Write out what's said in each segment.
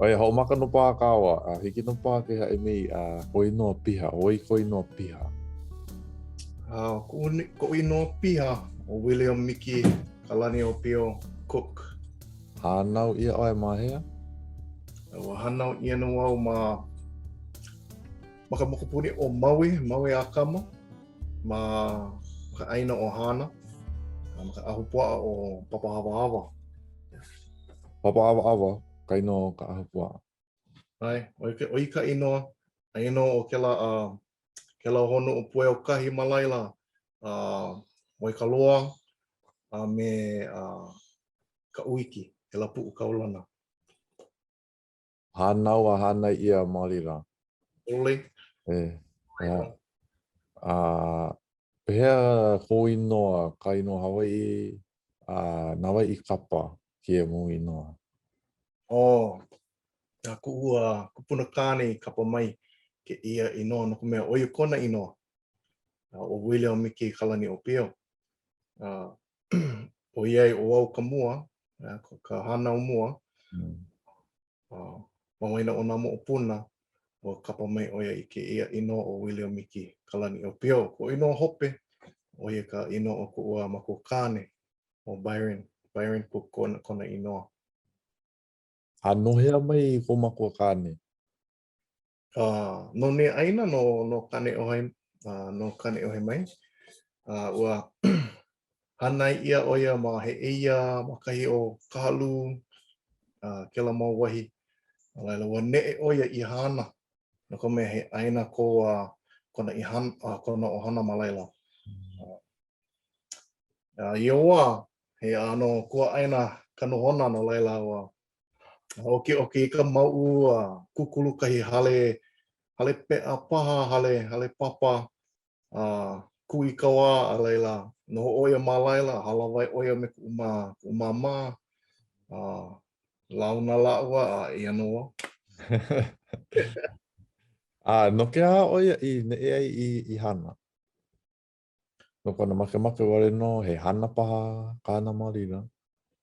ʻOia, hoʻomaka nō paha kāua, a hiki nō paha ke haʻi mai a kou inoa piha, ʻo wai kou inoa piha? A koʻu, koʻu inoa piha, ʻo William Miki Kalaniopio Cook. Hānau ʻia ʻoe ma hea? Ua hānau ʻia nō au ma ma ka mokupuni ʻo Maui, Maui ʻĀkama, ma ka ʻāina ʻo Hāna, a ma ka ahupuaʻa ʻo Papaʻawaʻawa. Papaʻawaʻawa ka inoa o ka ahupuaʻa. ʻAe, ʻo ia ka inoa, aia nō ʻo kēlā, uh, kēlā honu ʻo Pueokahi ma laila, uh, Waikaloa, a me uh, Kaʻuiki, kēlā puʻu kaulana. Hānau a hānai ʻia ma laila. ʻOle. E, a, a pehea kou inoa, ka inoa Hawaiʻi, a na wai i kapa kēia mau inoa? Oh, na kuʻu uh, kupuna kāne i kapa mai kēia inoa no ka mea, ʻo ia kona inoa. ʻO William Miki Kalaniʻōpio. Uh, ʻoiai ʻo au ka mua, ka hānau mua, mm. uh, ma waena o nā moʻopuna, ua kapa mai ʻo ia i kēia inoa ʻo William Miki Kalaniʻōpio. Koʻu inoa hope, ʻo ia ka inoa o kuʻu makua kāne, ʻo Byron, Byron Cook kona, kona inoa. A no hea mai kou makua kāne? Uh, no nē ʻāina no, no Kāneʻohe, uh, no Kāneʻohe mai. Uh, ua hānai ʻia ʻo ia ma Heʻeia, ma kahi o Kahalū, uh, kēlā mau wahi. A laila, ua neʻe ʻo ia i Hāna, no ka mea he ʻāina ko uh, kona, i han, uh, kona ʻohana ma laila. Uh, uh, ia wā, he ʻano kuaʻāina ka nohona, no laila, ua ʻokiʻoki i ka mauʻu a kūkulu kahi hale, hale peʻa paha, hale, hale papa, a kūikawā, a laila, noho ʻo ia ma laila, hālāwai ʻo ia me kuʻu mā, kuʻu māmā, a launa lāua, a eia nō au. A no ke aha ʻo ia i neʻe ai i, i Hāna? No kona makemake wale nō, he hana paha kāna ma laila.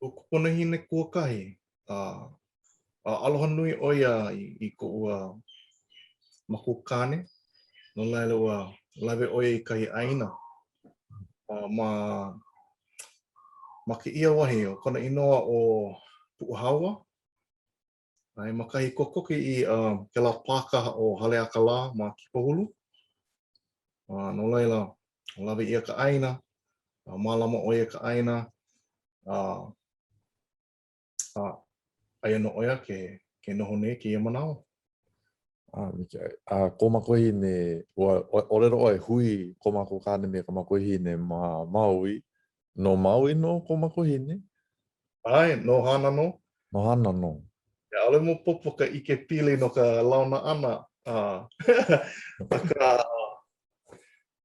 ʻO kupunahine kuakahi, a a aloha nui ʻo ia i, i koʻu uh, makuakāne, no laila ua lawe ʻo ia i kahi ʻāina uh, ma, ma kēia wahi, ʻo kona inoa ʻo Puʻuhāua, ʻAe, ma kahi kokoke i uh, kēlā pāka ʻo Haleakalā ma Kipahulu. Uh, no laila, lawe ʻia ka ʻāina, uh, mālama ʻo ia ka ʻāina, uh, uh, aia nō ʻo ia ke, ke noho nei kēia manawa. A, a kou makuahine, ua ʻōlelo ʻoe hui kou makuakāne me ka makuahine ma Maui. No Maui nō kou makuahine? ʻAe, no Hāna nō. No Hāna nō. ʻAʻole maopopo ka ʻikepili no ka launa ʻana. Uh, akā,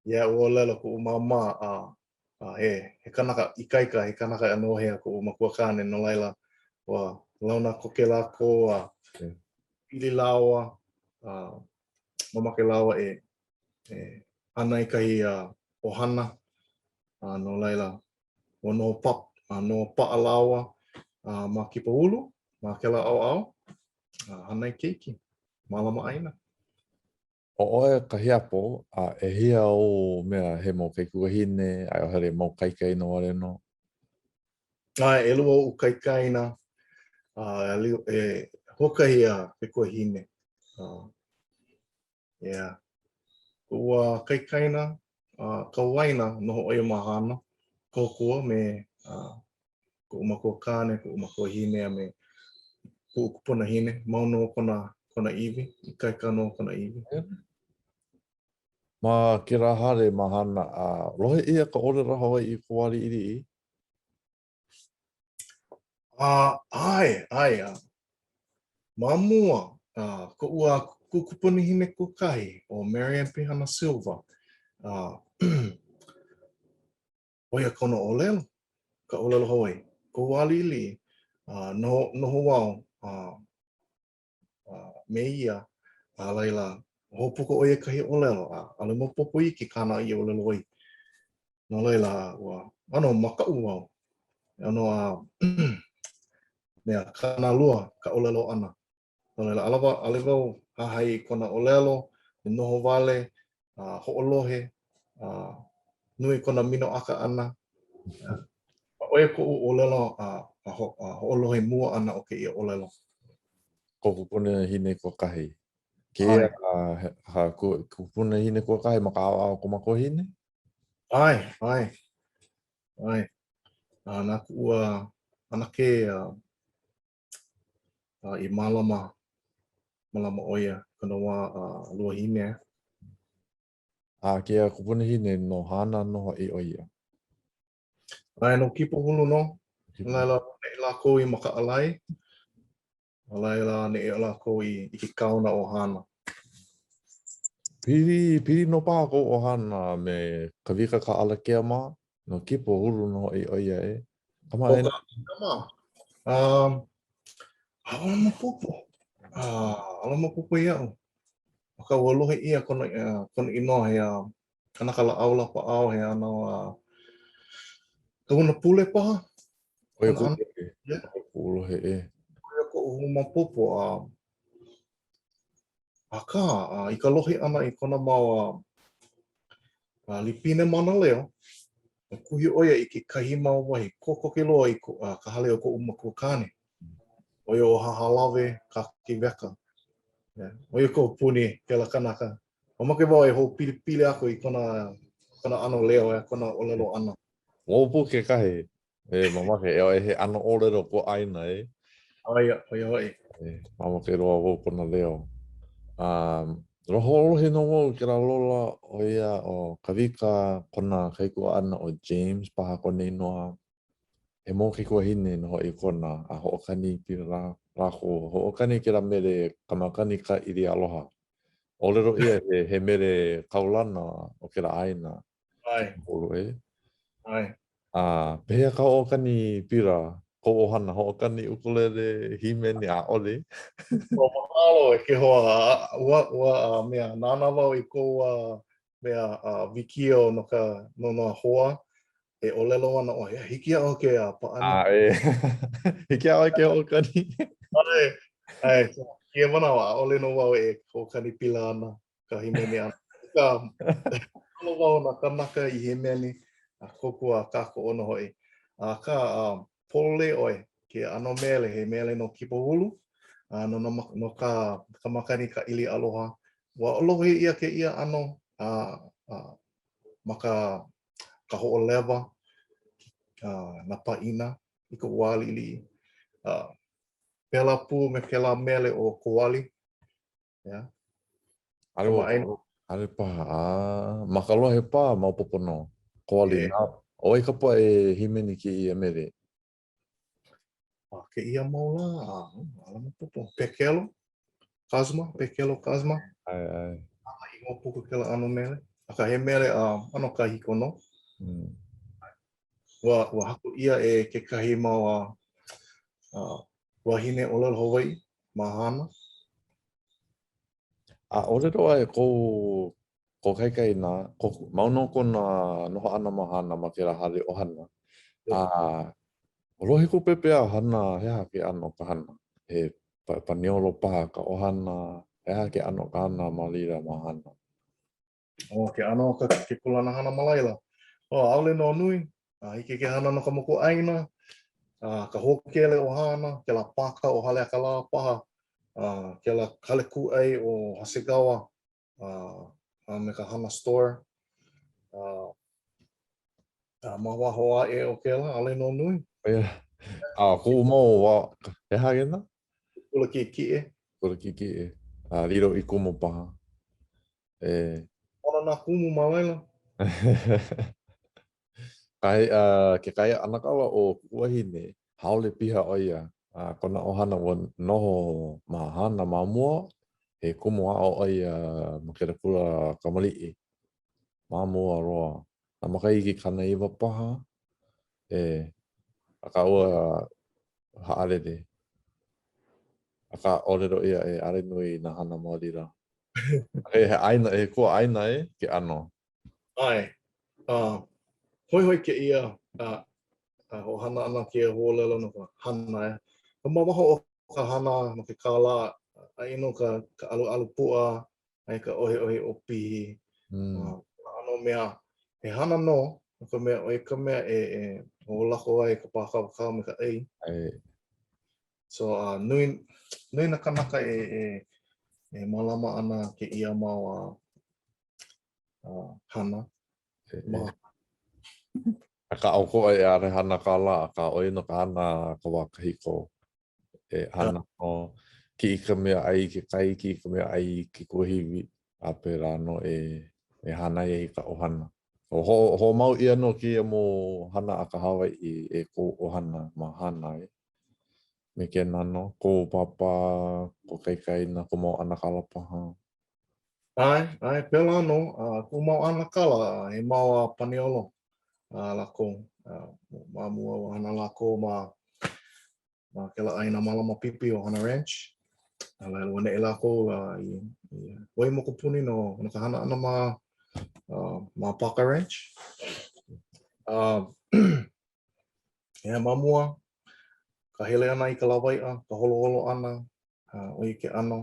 yeah, ua ʻōlelo kuʻu māmā, a uh, he, he kanaka ikaika, he kanaka nohea kuʻu makuakāne, no laila, ua launa koke lākou, a okay. pili lāua, uh, mamake lāua e, e hānai kahi uh, ʻohana, uh, no laila, ua noho pap, a noho paʻa lāua uh, ma Kipahulu, ma kēlā ʻaoʻao, uh, hānai keiki, mālama ʻāina. ʻO ʻoe ka hiapo, a ʻehia ou mea he mau kaikuahine, a i ʻole mau kaikaina wale nō? ʻAe, ʻelua oʻu kaikaina, a e, hoʻokahi a kaikuahine. Uh, yeah. Koʻu uh, kaikaina, uh, kauwaena, noho ʻo ia ma Hāna, kōkua me uh, koʻu makuakāne, koʻu makuahine, a me kuʻu kupunahine. Mau nō kona, kona iwi, ikaika nō kona iwi. Ma kēlā hale ma Hāna, a lohe ʻia ka ʻōlelo Hawaiʻi i kou wā liʻiliʻi? A, ʻae, ʻae, a. Ma mua, a, koʻu a kupunahine kuakahi, ʻo Marianne Pehana Silva, a, ʻo ia kona ʻōlelo, ka ʻōlelo Hawaiʻi. Koʻu wā liʻiliʻi, a, noho, noho wau, a, a, me ia, a laila, hoʻopuka ʻo ia kahi ʻōlelo, a ʻaʻole maopopo iki kāna i ʻōlelo ai. No laila, ua ʻano makaʻu wau. ʻAno a mea kānalua ka ʻōlelo ʻana. No laila, ʻaʻole wau hahai i kona ʻōlelo, e noho wale, a hoʻolohe, a nui kona minoʻaka ʻana. ʻO ia koʻu ʻōlelo a hoʻolohe mua ʻana o kēia ʻōlelo. Ko kupunahine kuakahi. Kēia ka kupunahine kuakahi ma ka ʻaoʻao o ko makuahine? ʻAe, ʻae, ʻae. A na kuʻu ʻanakē i mālama, mālama ʻo ia kona wā luahine. A kēia kupunahine no Hāna nō hoʻi ʻo ia? ʻAe, no Kīpahulu nō. No laila, neʻe lākou i Makaʻalai. A laila, neʻe lākou i, i ke kaona o Hāna. Pili, pili nō paha kou ʻohana me Kawika Kaʻalakea mā? No Kīpahulu nō hoʻi ʻo ia e. Kamaʻāina. ʻO Kawika mā? Um, ʻaʻole maopopo. Uh, ʻaʻole maopopo iaʻu. Akā, ua lohe ʻia kona, uh, kona inoa he uh, kanaka lāʻau lapaʻau, he ʻano uh, kahuna pule paha. ʻO ia koʻu lohe. Yeah. Koʻu lohe e. ʻO ia koʻu maopopo. Uh, akā, uh, i ka lohe ʻana i kona mau uh, uh, lipine mānaleo, ua kuhi ʻo ia i kekahi mau wahi kokoke loa i ko, uh, ka hale o koʻu makuakāne. ʻO ia ʻo Hahalawe Kakiweka. Yeah. ʻO ia koʻu puni kēlā kanaka. Mamake wau e hoʻopilipili aku i kona, kona ʻano leo, eh, kona ʻōlelo ʻana. Wau pū kekahi, e mamake, e he ʻano ʻōlelo kuaʻāina, e. ʻO ia, ʻo ia hoʻi. E, mamake loa wau kona leo. Um, hoʻolohe nō wau i kēlā lola, ʻo ia ʻo Kawika, kona kaikuaʻana ʻo James paha kona inoa. He mau kaikuahine nō hoʻi kona a hoʻokani pila lākou. Hoʻokani kēlā mele Ka Makani Ka ʻIli Aloha. ʻŌlelo ʻia he, he mele kaulana o kēlā ʻāina. ʻAe. Kīpahulu, e. ʻAe. A pehea ka hoʻokani pila? Kou ʻohana hoʻokani ʻukulele, hīmeni, ʻaʻole? Ua mahalo e ke hoa. Ua, ua mea, nānā wau i kou mea wikiō no ka, no nā hoa E ʻōlelo ana ʻoe, hiki iā ʻoe ke pāʻani. A e, hiki iā ʻoe ke hoʻokani. ʻAe, ʻae, so, kēia manawa, ʻaʻole nō wau e hoʻokani pila ana ka hīmeni ʻana. Akā, mahalo wau nā kānaka i hīmeni, a kōkua a kākoʻo nō hoʻi. Akā, pololei ʻoe, ke ʻano mele, he mele no Kīpahulu, a no, no, no ka, ka makani Ka ʻIli Aloha. Ua lohe ʻia kēia ʻano a, a, ma ka ka hoʻolewa, nā pāʻina i koʻu wā liʻiliʻi. Pēlā pū me kēlā mele ʻo Koali. Yeah. ʻAʻole paha. A, ma ka lohe paha, maopopo nō. Koali. Yeah. ʻO wai ka poʻe e hīmeni kēia mele? A kēia mau lā, a, ʻaʻole maopopo. Pekelo? Kazma? Pekelo Kazma? ʻAe, ʻae. A i maopopo kēlā ʻano mele. Akā, he mele a ʻano kahiko nō. Mm. Ua, ua haku ʻia e kekahi mau a, a, wahine ʻōlelo Hawaiʻi ma Hāna. A ʻōlelo ʻoe kou kou kaikaina, ko, mau nō kona noho ʻana ma Hāna ma kēlā hale ʻohana. A lohe kou pepeiao hana, he aha ke ʻano o ka hana? He paniolo paha ka ʻohana, he aha ke ʻano o ka hana ma laila ma Hāna? ʻO ke ʻano o ka ke kūlana hana ma laila, ʻo ʻaʻole nō nui, a hiki ke hana no ka mokuʻāina, a ka hōkele o Hāna, kēlā pāka o Haleakalā paha, a kēlā hale kūʻai o Hasegawa, a, a me ka Hana Store. A, a ma waho aʻe o kēlā, ʻaʻole nō nui. ʻO ia. A koʻu mau wā, he aha kēnā? Kula kiʻekiʻe. Kula kiʻekiʻe. A lilo i kumu paha. E. Hana nā kumu ma laila. Kahi, uh, kekahi ʻanakala o kuʻu wahine, haole piha ʻo ia. A kona ʻohana ua noho ma Hāna ma mua, he kumu aʻo ʻo ia ma kēlā kula kamaliʻi. Ma mua loa. Nā makahiki 90 paha, e, akā ua haʻalele. Akā, ʻōlelo ʻia e ʻaʻole nui nā hana ma laila. He ʻāina, he kuaʻāina e ke ʻano. ʻAe. Uh, hoihoi kēia uh, uh, hoʻohana ʻana kēia huaʻōlelo no ka hana. Eh. Ma waho o ka hana no ke kālā, Aia nō ka ka ʻaluʻalu puʻa, aia ka ʻohiʻohi ʻopihi. Mm. ʻano mea, he hana nō, no ka mea, ʻo ia ka mea e, e hoʻolako ai ka pākaukau me ka ʻai. ʻAe. So, uh, nui, nui nā kanaka e, e, e mālama ana kēia mau uh, uh, hana. E, e. Akā ʻokoʻa e ʻaʻole hana kālā, akā ʻo ia nō ka hana a ka wā kahiko. E hana nō, kiʻi ka mea ʻai i ke kai, kiʻi ka mea ʻai i ke kuahiwi, a pēlā nō e, e hānai ai i ka ʻohana. O ho, hoʻomau ʻia nō kēia mau hana a ka Hawaiʻi e kou ʻohana ma Hāna e. Me kēnā nō, kou pāpā, kou kaikaina, kou mau ʻanakala paha. ʻAe, ʻae, pēlā nō, a koʻu mau ʻanakala, he mau a paniolo a lākou. Ma mua ua hana lākou ma ma kēlā ʻāina mālama pipi o Hana Ranch. A laila, ua neʻe lākou i, i Hawaii mokupuni no, no ka hana ʻana ma, uh, ma Parker Ranch. Uh, yeah, ma mua, ka hele ʻana i ka lawaiʻa, ka holoholo ʻana, uh, ʻo ia ke ʻano.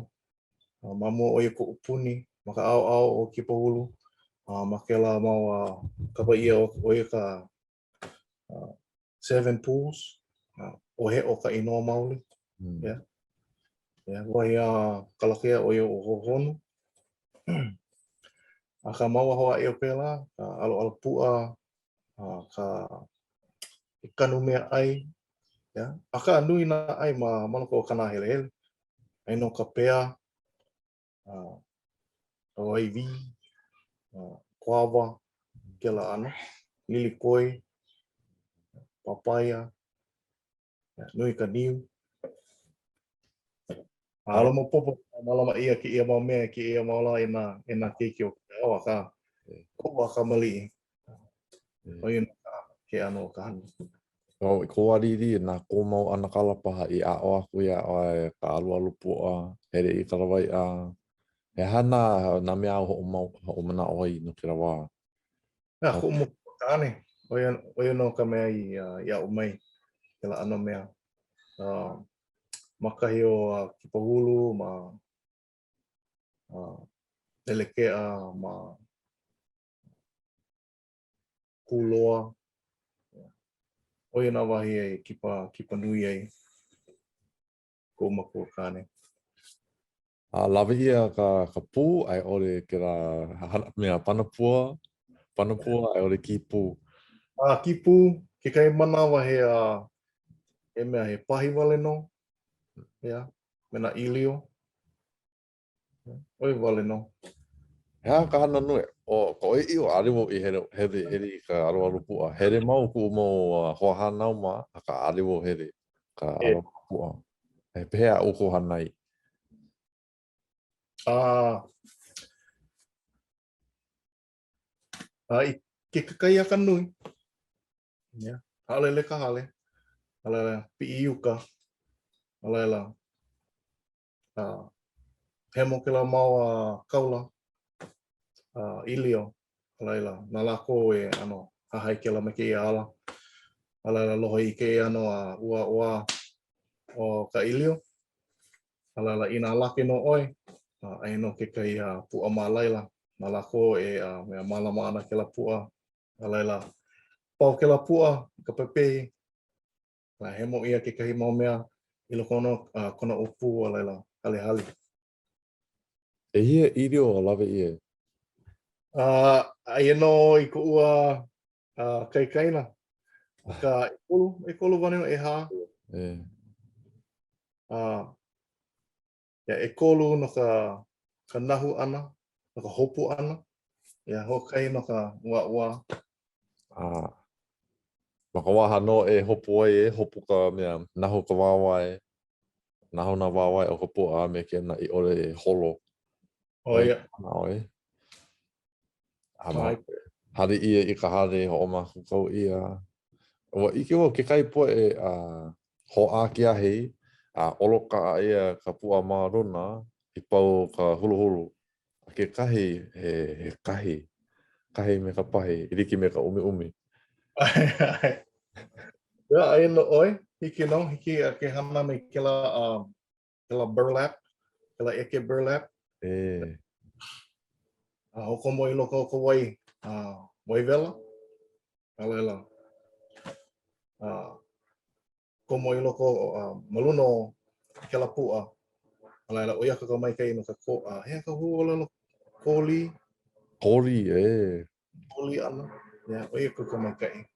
Uh, ma mua ʻo ia koʻu puni ma ka ʻaoʻao o Kipahulu, uh, ma kēlā mau uh, kapa ʻia ʻo ia ka uh, Seven Pools, uh, ʻo Heʻo ka inoa maoli. Mm. Yeah. Yeah, wahi a Kalakea ʻo ia ʻo Hohonu. Akā ma waho aʻe o pēlā, ka ʻaluʻalu puʻa, uh, ka ke kanu mea ʻai, yeah. Akā nui nā ʻai ma, ma loko o ka nāhelehele. Aia nō ka pea, uh, ka waiwī, uh, kuawa, kēlā ʻano, lilikoi, papaia, nui ka niu. ʻAʻole maopopo mālama ʻia kēia mau mea kēia mau lā e nā e nā keiki o ke au, akā koʻu wā kamaliʻi. ʻO ia nō ke ʻano o ka hana. ʻO kou wā liʻiliʻi, na kou mau ʻanakala paha i aʻo aku iā ʻoe ka alualu puʻa, hele i ka lawaiʻa. He aha nā, nā mea āu hoʻomau, hoʻomanaʻo ai no kēlā wā? Na koʻu makuakāne, ʻo ia, ʻo ia nō ka mea i, i aʻo mai kēlā ʻano mea. Uh, ma kahi o uh, Kipahulu, ma uh, Pelekea, ma Kūloa. ʻO ia nā wahi e kipa, kipa nui ai koʻu makuakāne. A lawe ʻia ka, ka pū a i ʻole kēlā hana, mea panapua, panapua a i ʻole kīpū. A kīpū, kekahi manawa he, uh, he mea he pahi wale nō, yeah, me nā ʻīlio. ʻOi wale nō. He aha ka hana nui? ʻO ka ʻoiaʻiʻo, ʻaʻole wau i hele, hele, hele i ka alualu puʻa. Hele mau kuʻu mau uh, hoahānau mā, akā ʻaʻole wau hele ka alualu puʻa. E pehea ʻoukou hānai? A, a i ke kakahiaka nui, yeah, haʻalele ka hale, a laila, piʻi i uka, a laila, uh, hemo kēlā mau uh, kaula uh, ʻīlio, a laila, na lākou e ʻano hahai kēlā me kēia ala. A laila, lohe i kēia ʻano a uh, ʻuāʻuā o ka ʻīlio. A laila, inā lake nō ʻoe, uh, aia nō kekahi uh, puʻa ma laila, na lākou e uh, mea mālama ana kēlā puʻa. A laila, pau kēlā puʻa i ka pepehi, A hemo ʻia kekahi mau mea i loko o uh, kona ʻōpū, a laila, halihali. ʻEhia ʻīlio lawe ʻia? Uh, aia nō i koʻu uh, uh, kaikaina. Akā, ʻekolu, ʻekolu wale nō, ʻehā. E. Uh, yeah, ʻekolu no ka, ka nahu ʻana, no ka hopu ʻana. Yeah, hoʻokahi no ka ʻuāʻuā. Ah. Ma ka waha nō e hopu ai, e hopu ka mea, nahu ka wāwae, nahu nā wāwae o ka puaʻa a me kēnā i ʻole e holo. ʻO ia. ʻOe. A ma, hali ʻia i ka hale, hoʻomākaukau ʻia. Ua ʻike wau kekahi poʻe a hoʻā ke ahi, a ʻolokaʻa ʻia ka puaʻa ma luna i pau ka huluhulu. A kekahi, he, he kahi, kahi me ka pahi, i like me ka ʻumiʻumi. ʻAe, Yeah, aia nō ʻoe, hiki nō, hiki ke hana me kēlā, uh, kēlā burlap. Kēlā ʻeke burlap. E. A hoʻokomo i loko o ka wai, a wai wela. A laila, a komo i loko, a ma luna o kēlā puʻa. A laila, ʻoi aku ka maikaʻi no ka ko, a he aha ka huaʻōlelo koli? Koli, e. Koli ʻana. Yeah, ʻoi aku ka maikaʻi.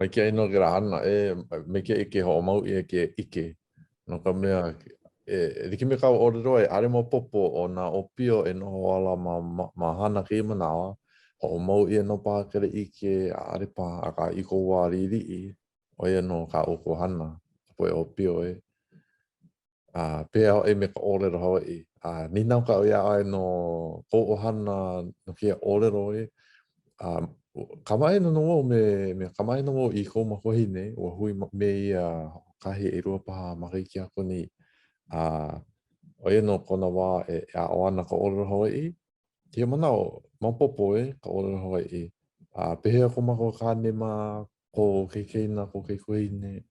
Maikaʻi nō kēlā hana, e, maikaʻi ke hoʻomau ʻia ke ʻike. No ka mea, e, e like me kāu ʻōlelo ai, ʻaʻole maopopo ʻo nā ʻōpio e noho ala ma, ma, ma Hāna kēia manawa, hoʻomau ʻia nō paha kēlā ʻike, ʻaʻole paha, akā i kou wā liʻiliʻi, ʻo ia nō kā ʻoukou hana, ka poʻe ʻōpio, e. A pehea hoʻi me ka ʻōlelo Hawaiʻi? A nīnau kaʻu iā ʻoe no kou ʻohana no kēia ʻōlelo ʻoe. A kamaʻāina nō wau me, me kamaʻāina wau i kou makuahine, ua hui me ia hoʻokahi ʻelua paha makahiki aku nei. A ʻo ia nō kona wā e aʻo ana ka ʻōlelo Hawaiʻi. Kēia manawa, maopopo e ka ʻōlelo Hawaiʻi. A pehea kou makuakāne mā, kou kaikaina, kou kaikuahine?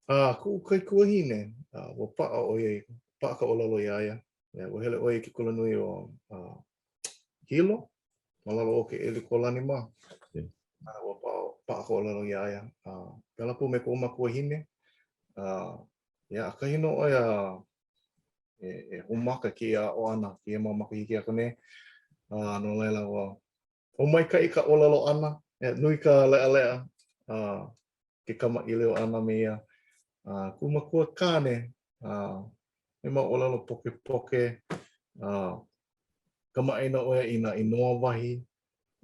A kuʻu kaikuahine, a ua paʻa ʻo ia, paʻa ka ʻōlelo iā ia. Yeah, ua hele ʻo ia i ke kulanui o uh, Hilo, ma lalo o Keʻelikōlani mā. Yeah. A ua paʻa, paʻa ka ʻōlelo iā ia. Uh, pēlā pū me kuʻu makuahine. Uh, yeah, ʻakahi nō ʻo ia e, e hoʻomaka kēia aʻo ʻana, kēia mau makahiki aku nei. Uh, no laila, ua Pōmaikaʻi ka ʻōlelo ʻana, nui ka leʻaleʻa a ke kamaʻilio ʻana me ia. A kuʻu makua kāne, a he mau ʻōlelo pokepoke, a kamaʻāina ʻo ia i nā inoa wahi,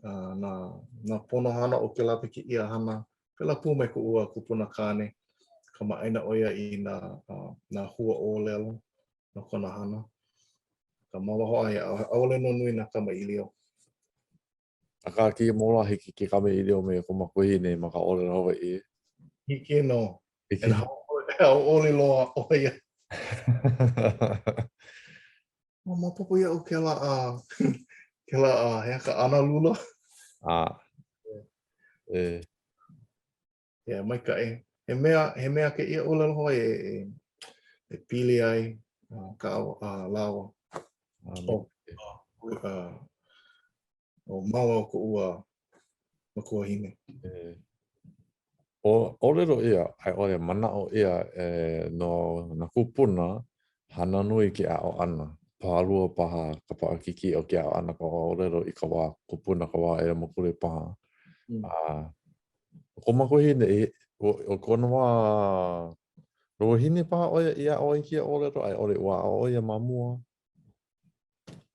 a nā, nā pono hana o kēlā me kēia hana. Pēlā pū me kuʻu kupuna kāne, kamaʻāina ʻo ia i nā, nā hua ʻōlelo no kona hana. Ka ma waho aia, ʻaʻole nō nui nā kamaʻilio. Akā, kēia mau lā, hiki ke kamaʻilio me kou makuahine ma ka ʻōlelo Hawaiʻi. Hiki nō. Hiki nō. E hauʻoli loa ʻo ia. Ua maopopo iaʻu kēlā, kēlā, he aha ka analula? A, e. Yeah, maikaʻi. He mea, he mea kēia ʻōlelo Hawaiʻi e, e, e pili ai uh, ka uh, lāua. Oh, uh, ʻo māua ʻo koʻu uh, makuahine. E. ʻO, ʻōlelo ʻia, a i ʻole manaʻo ʻia e, no nā kūpuna, hana nui ke aʻo ʻana. Pālua paha ka paʻakikī o ke aʻo ʻana ka ʻōlelo i ka wā kupuna, ka wā ʻelemakule paha. Mm. A ʻO kou makuahine, ʻo kona wā luahine paha ʻo ia i aʻo ai kēia ʻōlelo, a i ʻole ua aʻo ʻo ia ma mua?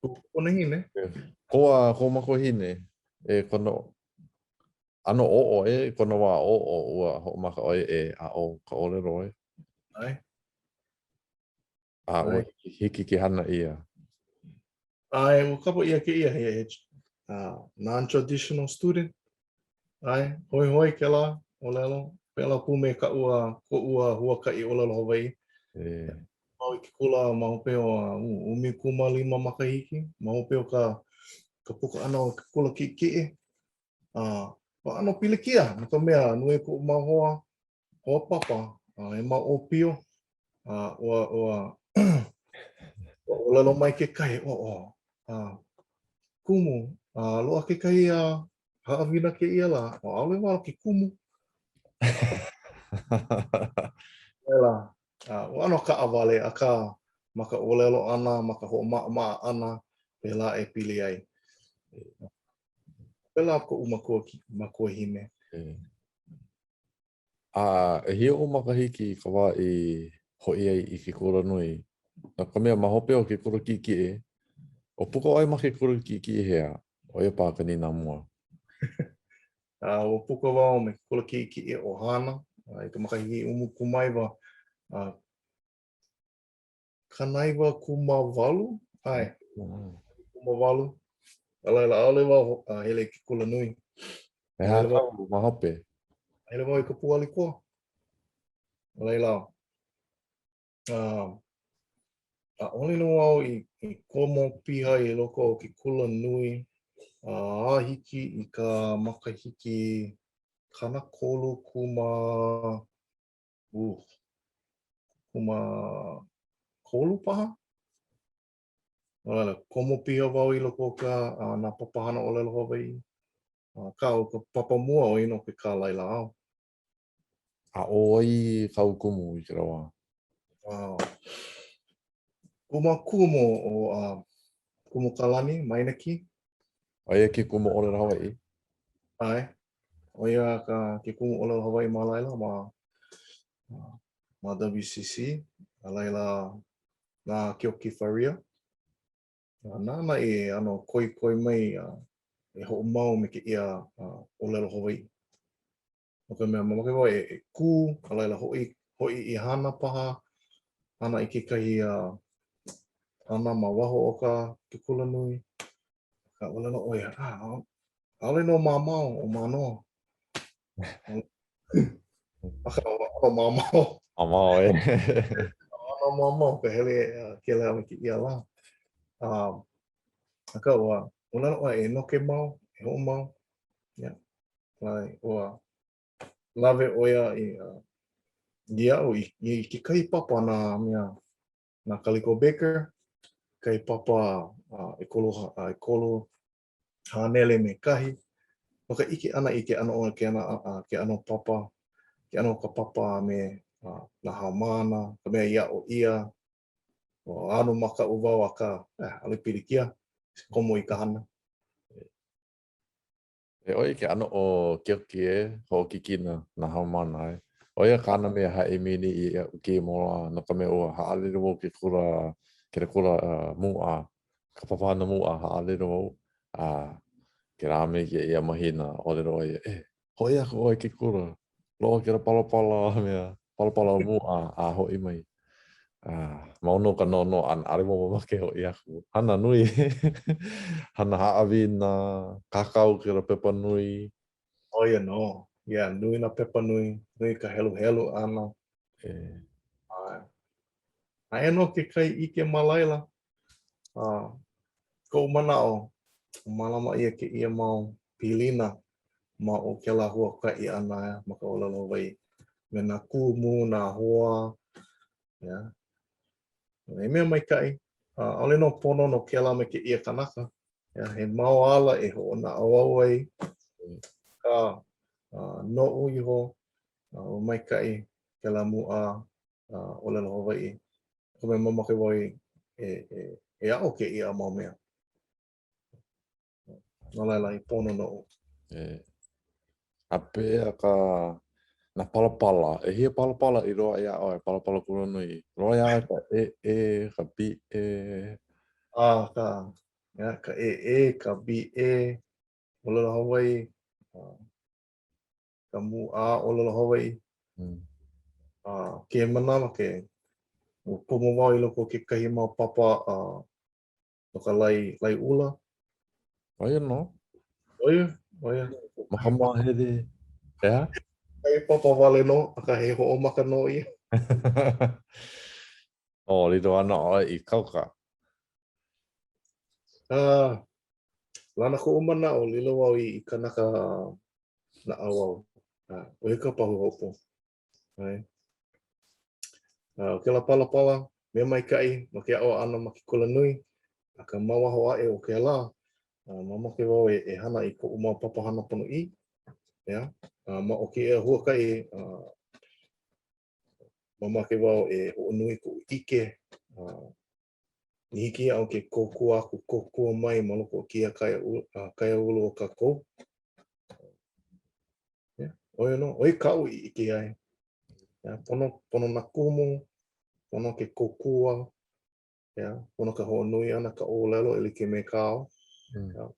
Kupunahine. Kou, kou makuahine, e kona ʻano ʻōʻō, e kona wā ʻōʻō, ua hoʻomaka ʻo ia e aʻo ka ʻōlelo, e? ʻAe. A ua hiki ke hana ʻia. ʻAe, ua kapa ʻia kēia he, he uh, non-traditional student. ʻAe, hoihoi kēlā ʻōlelo. Pēlā pū me kaʻu uh, koʻu uh, huakaʻi ʻōlelo Hawaiʻi. E. Wau i ke kula ma hope o uh, 15 makahiki, ma hope o ka, ka puka ʻana o ke kula kiʻekiʻe. Uh, ua ʻano pilikia, no ka mea, nui koʻu mau hoa, hoa papa, a he mau ʻōpio, a ua, ua, ua ʻōlelo mai kekahi, o, o, a, kumu, a loaʻa kekahi a haʻawina kēia lā, o, ʻaʻole wau ke kumu. Laila, a, ua ʻano kaʻawale, akā, ma ka ʻōlelo ʻana, ma ka hoʻomaʻamaʻa ʻana, pēlā e pili ai. Pēlā koʻu makua, makuahine. E. A ʻehia ou makahiki i ka wā i hoʻi ai i ke kulanui? No ka mea, ma hope o ke kula kiʻekiʻe, ʻo puka ʻoe ma ke kula kiʻekiʻe hea? ʻO ia paha ka nīnau mua. A ua puka wau me ke kula kiʻekiʻe ʻo Hāna i ka makahiki 19 a 98, ʻae, 98. A laila, ʻaʻole wau a hele i ke kula nui. He aha kāu ma hope? Hele wau i ka pūʻali koa. A laila, uh, ʻaʻole nō wau i, i komo piha i loko o ke kula nui a hiki i ka makahiki 30 kumā, uh, 13 paha. No laila, komo piha wau i loko o ka, uh, nā papahana ʻōlelo Hawaiʻi. Akā, ʻo ka papa mua ʻo ia nō ke kālailāʻau. A ʻo wai kāu kumu i kēlā wā? Uh, kumu kumu ʻo uh, Kumu Kalani Meineke. ʻO ia ke kumu ʻōlelo Hawaiʻi? ʻAe. ʻO ia ka, ke kumu ʻōlelo Hawaiʻi ma laila, ma, ma WCC. A laila, na Keoki Faria. Nāna i ʻano koikoi mai e hoʻomau me kēia ʻōlelo Hawaiʻi. No ka mea, mamake wau e kū, a laila hoʻi, hoʻi i hana paha, hana i kekahi hana ma waho o ka ke kulanui. Akā ʻōlelo ʻo ia, ah, ʻaʻole nō mamao ʻo Mānoa. Akā, ʻano mamao. Mamao, e. ʻAno mamao ka hele kēlā me kēia lā. Um, akā, ua, ʻōlelo ʻoe e noke mau, e hoʻomau. Yeah. Lai, ua lawe ʻo ia i, uh, iaʻu i, i kekahi papa nā mea, na Kaliko Baker, kahi papa uh, ʻekolu, uh, ʻekolu haneli me kahi, no ka ʻike ʻana i ke ʻano o ke ana, ke ʻano papa, ke ʻano o ka papa a me nā haumāna, ka mea i aʻo ʻia, ua ʻano makaʻu wau akā, eh, ʻaʻole pilikia, komo i ka hana. E ʻoe ke ʻano o Keoki e hoʻokikina nā haumāna e. ʻO ia kāna mea haʻimi nei iaʻu kēia mau lā, no ka mea ua haʻalele wau ke kula, kēlā kula mūʻā, ka papahana mūʻā haʻalele wau, a kēlā me kēia mahina ʻōlelo ʻo ia, e, hoʻi aku ʻoe i ke kula, loaʻa kēlā palapala mea, palapala mūʻā, a hoʻi mai. A mau nō ka noʻonoʻo ʻana, ʻaʻole wau mamake hoʻi aku. Hana nui, hana haʻawina, kākau kēlā pepa nui. ʻO ia nō. Yeah, nui nā pepa nui, nui ka heluhelu ʻana. E. ʻAe. Aia nō kekahi ʻike ma laila. A koʻu manaʻo, mālama ʻia kēia mau pilina ma o kēlā huakaʻi ʻana ma ka ʻōlelo Hawaiʻi me nā kumu, nā hoa, yeah. He mea maikaʻi, ʻaʻole nō pono no kēlā me kēia kanaka. Yeah, he mau ala e hoʻonaʻauao ai akā noʻu iho, ua maikaʻi kēlā mūʻā ʻōlelo Hawaiʻi. Ka mea mamake wau e, e, e aʻo kēia mau mea. No laila, i pono noʻu. E. A pehea ka nā palapala? ʻEhia palapala i loaʻa iā ʻoe, palapala kulanui? Loaʻa iā ʻoe ka ʻEʻe, ka BA? A, ka, yeah, ka ʻEʻe, ka BA, ʻōlelo Hawaiʻi, ka mūʻā ʻōlelo Hawaiʻi. Mm. A kēia manawa ke ua komo wau i loko o kekahi mau papa uh, no ka lae, laeʻula. ʻO ia nō. ʻO ia, ʻo ia. Ma ka māhele, ʻeā? He papa wale nō, akā he hoʻomaka nō ia. ʻO, lilo ana ʻoe i kauka. Uh, lana koʻu manaʻo, lilo wau i kanaka naʻauao. Uh, ʻo ia ka pahuhopu. ʻAe. Uh, ʻo kēlā palapala, mea maikaʻi no ke aʻo ʻana ma ke kulanui, akā ma waho aʻe o kēlā, uh, mamake wau e, e hana i koʻu mau papahana ponoʻī. Yeah. Uh, ma o kēia huakaʻi, uh, mamake wau e hoʻonui koʻu ʻike, uh, i hiki iaʻu ke kōkua aku, kōkua mai ma loko o kēia kaiāulu o kākou. Yeah, ʻo ia nō, ʻo ia kaʻu i ʻike ai. Yeah, pono, pono nā kumu, pono ke kōkua, yeah, pono ka hoʻonui ʻana ka ʻōlelo e like me kāu. Mm. Yeah.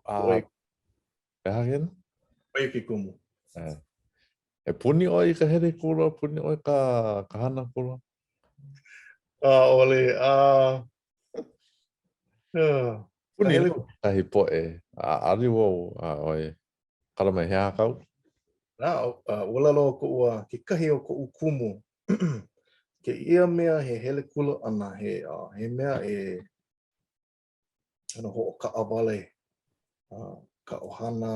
A, he aha kēnā? ʻO ia ke kumu. E. E puni ʻoe i ka hele kula, puni ʻoe ka, ka hana kula? ʻAʻole, a... Puni hele kekahi poʻe, a ʻaʻole wau, a ʻoe, kala mai, he aha kāu? A, ʻōlelo koʻu, kekahi o koʻu kumu, kēia mea he hele kula ʻana, he, he mea e ʻano hoʻokaʻawale ka ʻohana,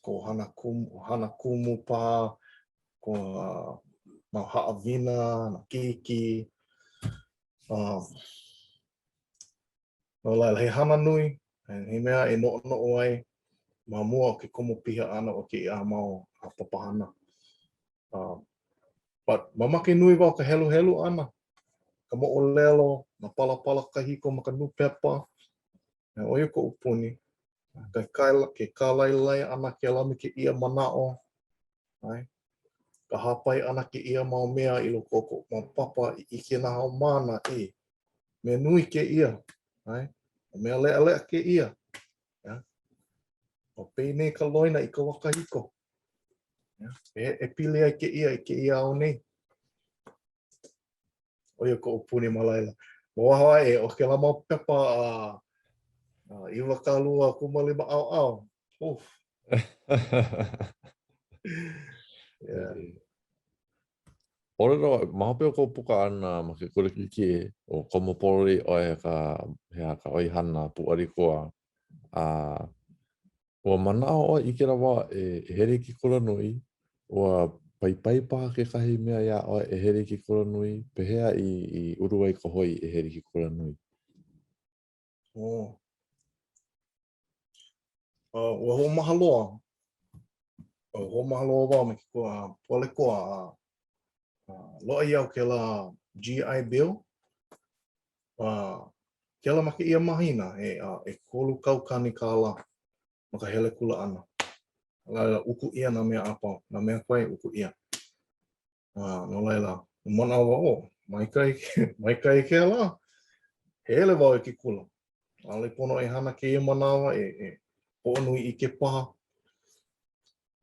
ko ʻohana kumu, ʻohana kumu paha, ko. mau haʻawina, nā keiki. No laila, he hana nui, he mea e noʻonoʻo ai ma mua o ke komo piha ʻana o kēia mau papahana. But mamake nui wau ka heluhelu ʻana, ka moʻolelo, nā palapala kahiko ma ka nūpepa, ʻo ia koʻu puni. Ke kālailai ʻana kēlā me kēia manaʻo, ʻae? Ka hāpai ʻana kēia mau mea i loko o koʻu mau papa i ʻike nā haumāna, ʻē, mea nui kēia, ʻae? Mea leʻaleʻa kēia. Yeah. ʻO penei ka loina i ka wā kahiko. Yeah. E, e pili ai kēia i kēia ao nei. ʻO ia koʻu puni ma laila. Ma waho aʻe o kēlā mau pepa a uh, 25 ʻaoʻao. Uf. yeah. ʻŌlelo, ma hope o kou puka ʻana ma ke kula kiʻekiʻe, ua komo pololei ʻoe ka, he aha, ka ʻoihana pūʻali koa. A ua manaʻo ʻoe i kēlā wā e hele i ke kulanui, ua paipai paha kekahi mea iā ʻoe e hele i ke kulanui, pehea i, i ulu ai ka hoi e hele i ke kulanui? Oh. Uh, ua hoʻomaha loa. Ua hoʻomaha loa wau me ke koa, pale koa. Uh, loaʻa iaʻu kēlā GI Bill. Uh, kēlā ma kēia mahina he uh, 3,000 kālā ma ka hele kula ʻana. A laila, uku ʻia nā mea a pau, nā mea koe uku ʻia. Uh, no laila, manaʻo wau, oh, maikaʻi, maikaʻi kēlā. Hele wau i ke kula. ʻAʻole pono e hana kēia manawa e, e hoʻonui ʻike paha.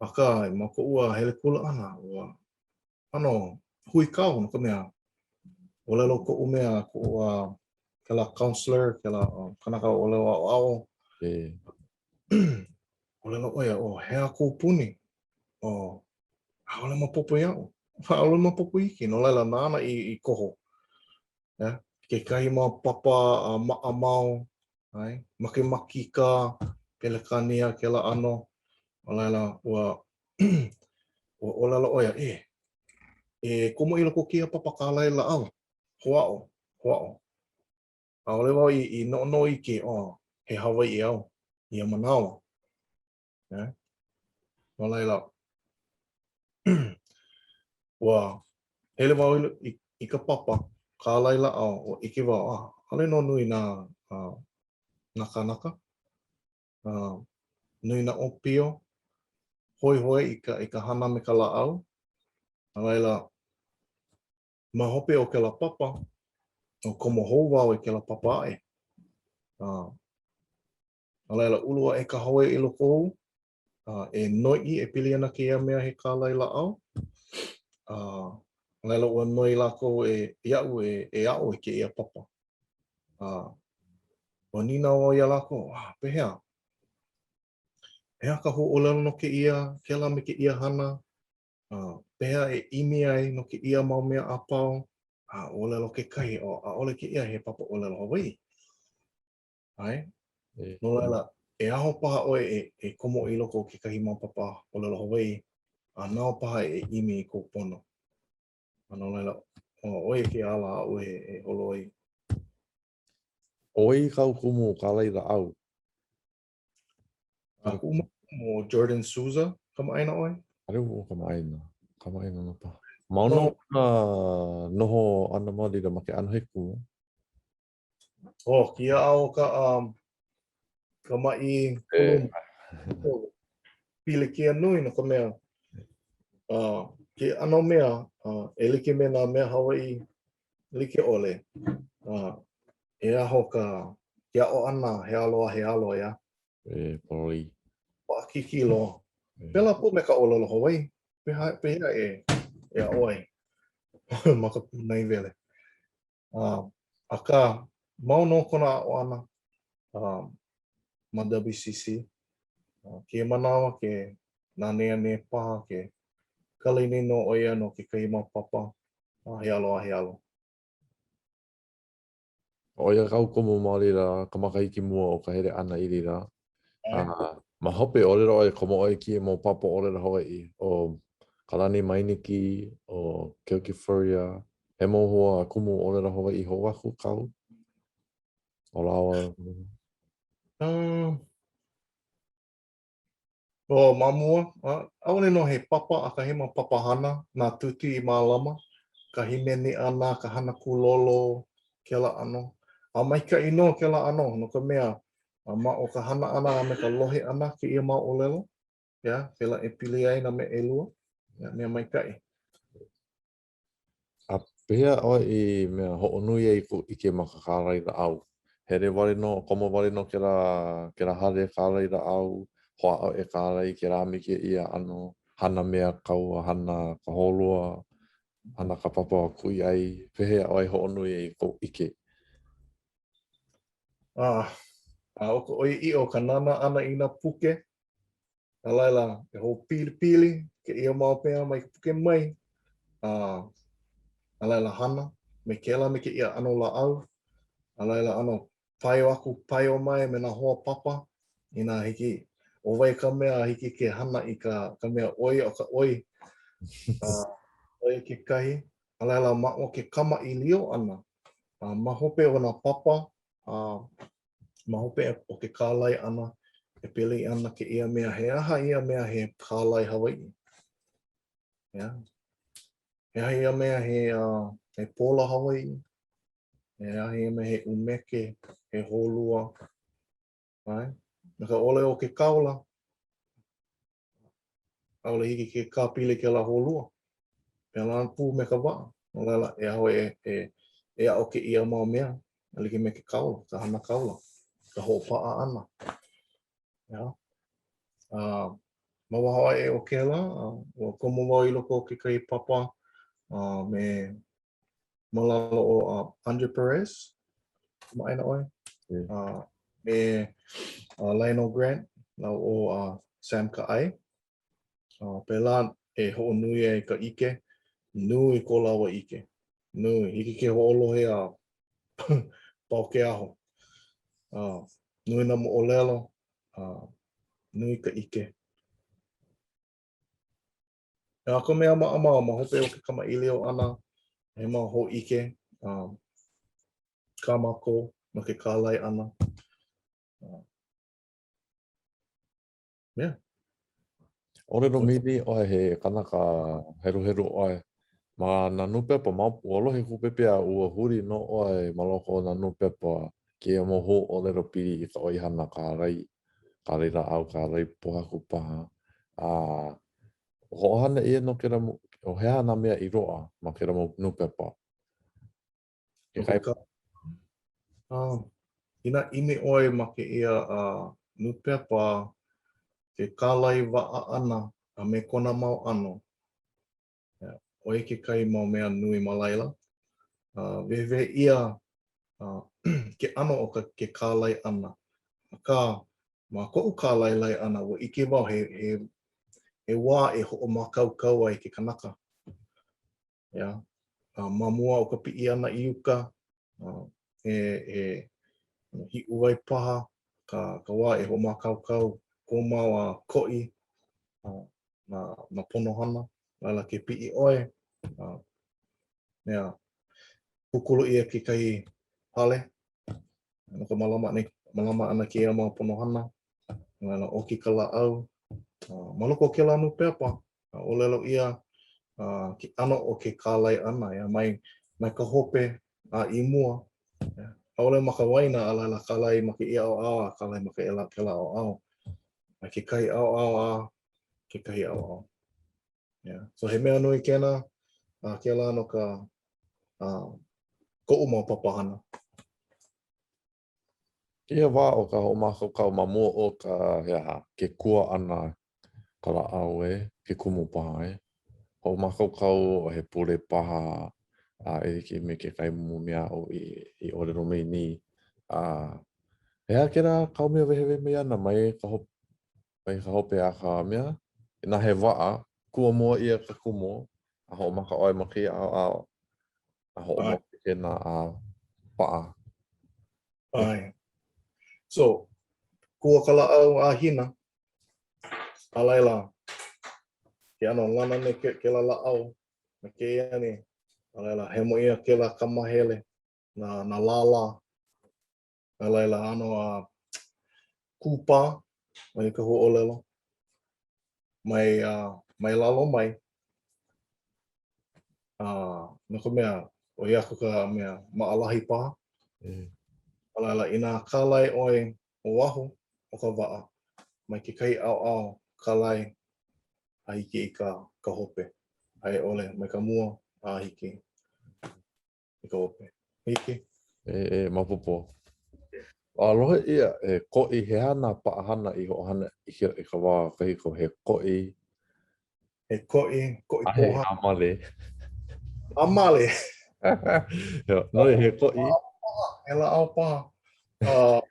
Akā, ma koʻu uh, hele kula ʻana, ua ʻano huikau no ka mea, ʻōlelo koʻu mea, koʻu uh, kēlā counselor, kēlā uh, kanaka ʻōlelo aʻoaʻo. E. ʻōlelo ʻo ia, oh, he aha kou puni? Oh, ʻaʻole maopopo iaʻu. ʻAʻole maopopo iki, no laila nāna i, i koho. Yeah. Kekahi mau papa uh, maʻamau, ʻae, makemakika, Pelekānia, kēlā ʻano. No laila, ua, ua ʻōlelo ʻo ia, e, e komo i loko o kēia papa kālai lāʻau, hoʻāʻo, hoʻāʻo. ʻAʻole wau i, i noʻonoʻo iki, oh, he Hawaiʻi au, ia manawa. Yeah. No laila, ua hele wau i, i ka papa, kālai lāʻau, ua ʻike wau, ah, ʻaʻole nō nui nā, uh, nā kānaka. Uh, nui nā ʻōpio, hoihoi i ka, i ka hana me ka lāʻau. No laila, ma hope o kēlā papa, ua komo hou wau i kēlā papa aʻe. Uh, No laila, ulu aʻe ka hoi i loko oʻu, uh, e noiʻi e pili ana kēia mea he kālai lāʻau. Uh, no laila, ua noi lākou e, iaʻu e, e aʻo i kēia papa. Uh, ua nīnau wau iā lākou, ah, pehea? He aha ka huaʻōlelo no kēia, kēlā me kēia hana? Uh, pehea e ʻimi ai no kēia mau mea a pau? A ʻōlelo kekahi, oh, ʻaʻole kēia he papa ʻōlelo Hawaiʻi. ʻAe? E. No laila, e aho paha ʻoe e, e komo i loko o kekahi mau papa ʻōlelo Hawaiʻi, a nāu paha e ʻimi i kou pono. A no laila, ʻo ia ke ala aʻu e, e holo ai. ʻO wai kāu kumu kālai lāʻau? A kuʻu mau kumu ʻo Jordan Souza, kamaʻāina ʻoe? ʻAʻole wau kamaʻāina. Kamaʻāina nō paha. Mau nō kona noho ʻana ma laila ma ke ʻano he kumu. Oh, kēia ao ka um, ka maʻi kuluma. Pilikia nui no ka mea. Uh, ke ʻano mea uh, e like me nā mea Hawaiʻi like ʻole. Uh, e aho ka ke aʻo ʻana he alo a he alo, ʻeā. E, pololei. Paʻakikī loa. Pēlā pū me ka ʻōlelo Hawaiʻi. Pehea, pehea e, e aʻo ai ma ka pūnaewele. Uh, akā, mau nō kona aʻo ʻana uh, ma WCC. Uh, kēia manawa ke nanea nei paha, ke kali nei nō ʻo ia no kekahi mau papa uh, he alo a he alo. ʻO ia kāu komo ma laila ka makahiki mua o ka hele ʻana i laila. A ma hope, ʻōlelo ʻoe, komo ʻoe i kēia mau papa ʻōlelo Hawaiʻi. ʻO. Kalani Mainiki, ʻo Keoki Furrier, he mau hoa kumu ʻōlelo Hawaiʻi hou aku kāu? ʻO lāua. Um, oh, ma mua, ʻaʻole nō he papa, akā he mau papahana, nā tuti i mālama, ka hīmeni ʻana, ka hana kūlolo, kēlā ʻano. A maikaʻi nō kēlā ʻano, no ka mea, ma o ka hana ʻana a me ka lohe ʻana kēia mau ʻōlelo, yeah, pēlā e pili ai nā mea ʻelua, yeah, mea maikaʻi. A pehea ʻoe i mea hoʻonui ai i kou ʻike ma ka kālai lāʻau? Hele wale nō, komo wale nō kēlā, kēlā hale kālai lāʻau, hoʻāʻo e kālai kēlā me kēia ʻano, hana mea kaua, hana ka hōlua, hana ka papa kuʻi ʻai. Pehea ʻoe i hoʻonui ai i kou ʻike? A, a ʻo ka ʻoiaʻiʻo ka nānā ʻana i nā puke, A laila, e hoʻopilipili kēia mau mea mai ka puke mai, a a laila hana me kēlā me kēia ʻano lāʻau, a laila ʻano paio aku, paio mai me nā hoa papa, inā hiki, ʻo wai ka mea hiki ke hana i ka, ka mea ʻoi o ka ʻoi, a ʻo ia kekahi, a laila ma o ke kamaʻilio ʻana, a ma hope o nā papa, a ma hope o ke kālai ʻana, e pili ana kēia mea, he aha ia mea he kālai Hawaiʻi? Yeah. He aha ia mea he, uh, he pola Hawaiʻi? He aha ia mea he ʻumeke, he hōlua? Right? Me ka ʻole o ke kaola, ʻaʻole hiki ke kāpili kēlā hōlua. Pēlā pū me ka waʻa. No laila, e aho e, e, e aʻo kēia mau mea, e like me ke kaola, ka hana kaola, ka hoʻopaʻa ʻana. Yeah. Uh, ma waho aʻe o kēlā, uh, ua komo wau i loko o kekahi papa uh, me ma lalo o uh, Andre Perez, kamaʻāina ʻoe, yeah. uh, me uh, Lionel Grant, lāua ʻo uh, Sam Ka'ai. Uh, pēlā e hoʻonui ai ka ʻike, nui ko lāua ʻike. Nui, hiki ke hoʻolohe a pau ke aho. Uh, nui nā moʻolelo, uh, nui ka ʻike. A ka mea maʻamau ma hope o ke kamaʻilio ʻana, he mau hōʻike um, kā mākou no ke kālai ʻana. Uh, yeah. ʻŌlelo mai nei ʻoe he kanaka heluhelu ʻoe ma nā nūpepa, ma ua lohe kuʻu pepeiao ua huli nō ʻoe ma loko o nā nūpepa kēia mau huaʻōlelo pili i ka ʻoihana kālai, kālai lāʻau, kālai pōhaku paha. A Hoʻohana ʻia nō kēlā, o he aha nā mea i loaʻa ma kēlā mau nūpepa? Kekahi... Uh, inā ʻimi ʻoe ma kēia uh, nūpepa, ke kālai waʻa ʻana a me kona mau ʻano, yeah, ʻo ia kekahi mau mea nui ma laila. Uh, wehewehe ʻia uh, ke ʻano o ka, ke kālai ʻana. Akā, ma koʻu kālailai ʻana, ua ʻike wau he, he, he wā e hoʻomākaukau ai ke kanaka. Yeah. Uh, ma mua o ka piʻi ʻana i uka, uh, he, he hiʻuwai paha ka, ka wā e hoʻomākaukau kō mau uh, koʻi, uh, nā, nā pono hana, laila ke piʻi ʻoe, uh, mea, kūkulu ʻia kekahi hale, no ka mālama ʻana, mālama ʻana kēia mau pono hana, laila ʻoki ka lāʻau. Uh, ma loko o kēlā nūpepa, ʻōlelo ʻia uh, ke ʻano o ke kālai ʻana, ia, mai, mai ka hope a i mua. Yeah. ʻAʻole ma ka waena, a laila kālai ma kēia ʻaoʻao a kālai ma kēlā, kēlā ʻaoʻao. Mai kekahi ʻaoʻao a kekahi ʻaoʻao. Yeah. So he mea nui kēnā, a kēlā no ka uh, koʻu mau papahana. Kēia wā o ka hoʻomākaukau ma mua o ka, he aha, ke kua ʻana ka lāʻau e, ke kumu paha e. Hoʻomākaukau he pule paha a e like me kekahi mau mea aʻu i, i ʻōlelo mai nei. A he aha kēlā kāu mea wehewehe mai ana mai ka hope, mai ka hope a ka mea? Inā he waʻa, kua mua ʻia ka kumu, a hoʻomaka ʻoe ma kēia ʻaoʻao, a hoʻomau kēnā a paʻa. ʻAe. So, kua ka lāʻau a hina, a laila, Ke ʻano lana nei kēlā lāʻau me kēia nei, a laila, hemo ʻia kēlā ka mahele, nā, nā lālā. A laila, ʻano a kūpā, ʻo ia ka huaʻōlelo, mai, uh, mai lalo mai. Uh, no ka mea, ʻoi aku ka mea maʻalahi paha. Mm. A laila, inā kālai ʻoe o waho o ka waʻa, mai kekahi ʻaoʻao kālai a hiki i ka, ka hope, a i ʻole mai ka mua a hiki i ka hope. Hiki? E, e, maopopo. A lohe ʻia, he koʻi, he aha nā paʻahana i hoʻohana i, i ka wā kahiko, he koʻi. He koʻi, koʻi A he hāmale. Hāmale. No, he koʻi. He lāʻau paha. Uh,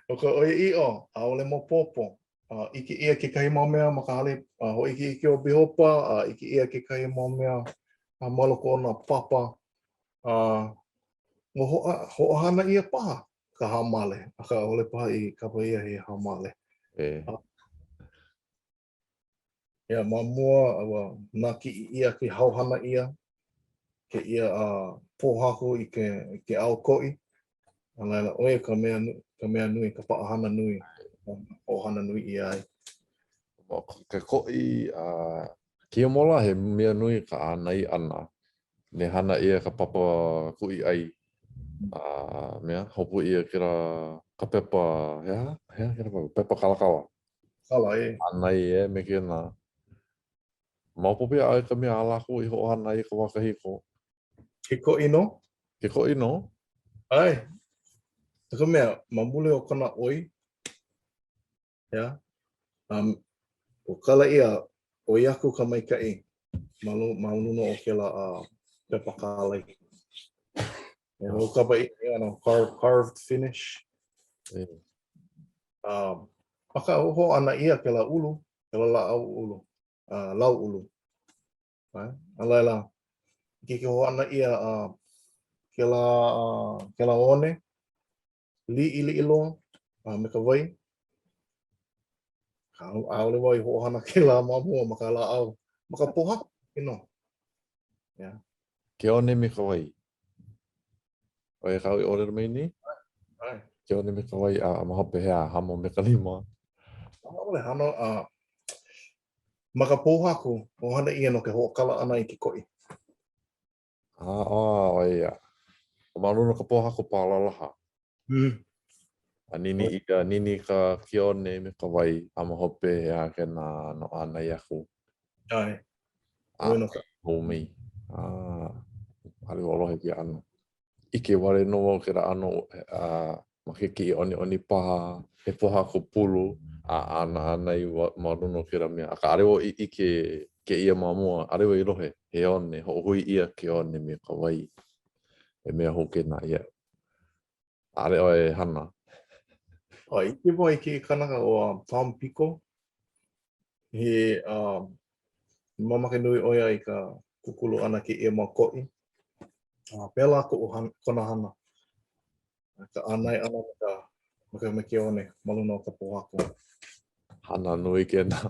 ʻo ka ʻoiaʻiʻo, ʻaʻole maopopo. Uh, ʻike ʻia kekahi mau mea ma ka hale uh, hōʻikeʻike o Bihopa, a uh, ʻike ʻia kekahi mau mea uh, ma loko o nā papa. Uh, ua hoʻa, hoʻohana ʻia paha ka hāmale, akā ʻaʻole paha i kapa ʻia he hāmale. E. Uh, Yeah, ma mua, ua nākiʻi ʻia ke hauhana ʻia kēia uh, pōhaku i ke, i ke ao koʻi. A laila, ʻo ia ka mea, ka mea nui, ka paʻahana nui, hoʻohana nui ʻia ai. Ke koʻi, a uh, kēia mau lā, he mea nui ka ʻānai ʻana. Ne hana ʻia ka papa kuʻi ʻai. A uh, mea, hopu ʻia kēlā ka pepa, he aha? He aha kēlā pepa? Pepa kalakala. Kala, e. ʻĀnai e me kēnā. Maopopo iā ʻoe ka mea a lākou i hoʻohana ai i ka wā kahiko? Ke koʻi nō? Ke koʻi nō? ʻAe. No ka mea, ma muli o kona ʻoi, yeah, um, ua kala ʻia, ʻoi aku ka maikaʻi ma, ma luna o kēlā uh, pepa kālai. E hoʻokapa ʻia, no, carved, carved finish. E. Um, akā, hoʻohana ʻia kēlā ʻulu, kēlā lāʻau ʻulu, uh, lau ʻulu. Right? A laila, hiki ke hoʻohana ʻia uh, kēlā, uh, kēlā one, liʻiliʻi loa, uh, me ka wai. ʻAʻole wau i hoʻohana kēlā ma mua ma ka lāʻau, ma ka pōhaku, you know. Yeah. Ke one me ka wai. ʻO ia kāu i ʻōlelo mai nei? ʻAe. Ke one me ka wai a ma hope he aha, hamo me ka lima. ʻAʻole hano a ma ka pōhaku, hoʻohana ʻia no ke hoʻokala ʻana i ke koʻi. A, a, ʻo ia. Ma luna o ka pōhaku pālalaha. Mm. A nini ʻia, nini ka ke one me ka wai, a ma hope he aha kēnā no ʻānai aku. ʻAe. A, hou mai. A, ʻaʻole wau lohe kēia ʻano. ʻIke wale nō wau kēlā ʻano a ma ke kiʻi ʻoniʻoni paha, he pōhaku pulu, a ʻānai ma luna o kēlā mea. Akā, ʻaʻole wau i ʻike kēia ma mua, ʻaʻole wau i lohe, he one, hoʻohui ʻia ke one me ka wai. He mea hou kēnā iaʻu. ʻAʻole ʻoe e hana. A ʻike wau i kēia kanaka ʻo um, Tom Piko. He um, mamake nui ʻo ia i ka kūkulu ʻana kēia mau koʻi. A pēlā koʻu han, kona hana. Ka ʻānai ʻana me ka, me ka me ke one ma luna o ka pōhaku. Hana nui kēnā.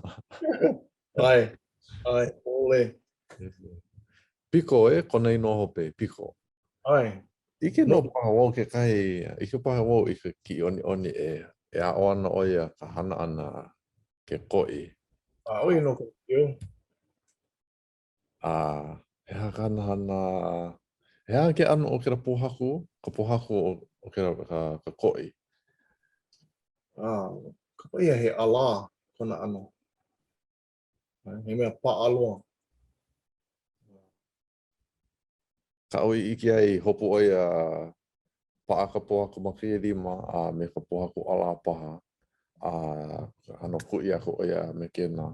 ʻAe, ʻae, ʻole. Piko, e, kona inoa hope, Piko. ʻAe. ʻIke nō paha wau kekahi, ʻike paha wau i ke kiʻiʻoniʻoni e, e aʻo ana ʻo ia ka hana ʻana ke koʻi. A ʻo ia nō ka ʻio. A he aha kāna hana, he aha ke ʻano o kēlā pōhaku, ka pōhaku o, o kēlā, ka, ka koʻi? A, kapa ʻia he ʻalā kona ʻano. He mea paʻa loa. Kaʻu i ʻike ai, hopu ʻo ia paʻa ka pōhaku ma kēia lima a me ka pōhaku ʻalā paha, a ʻano kuʻi aku ʻo ia me kēnā,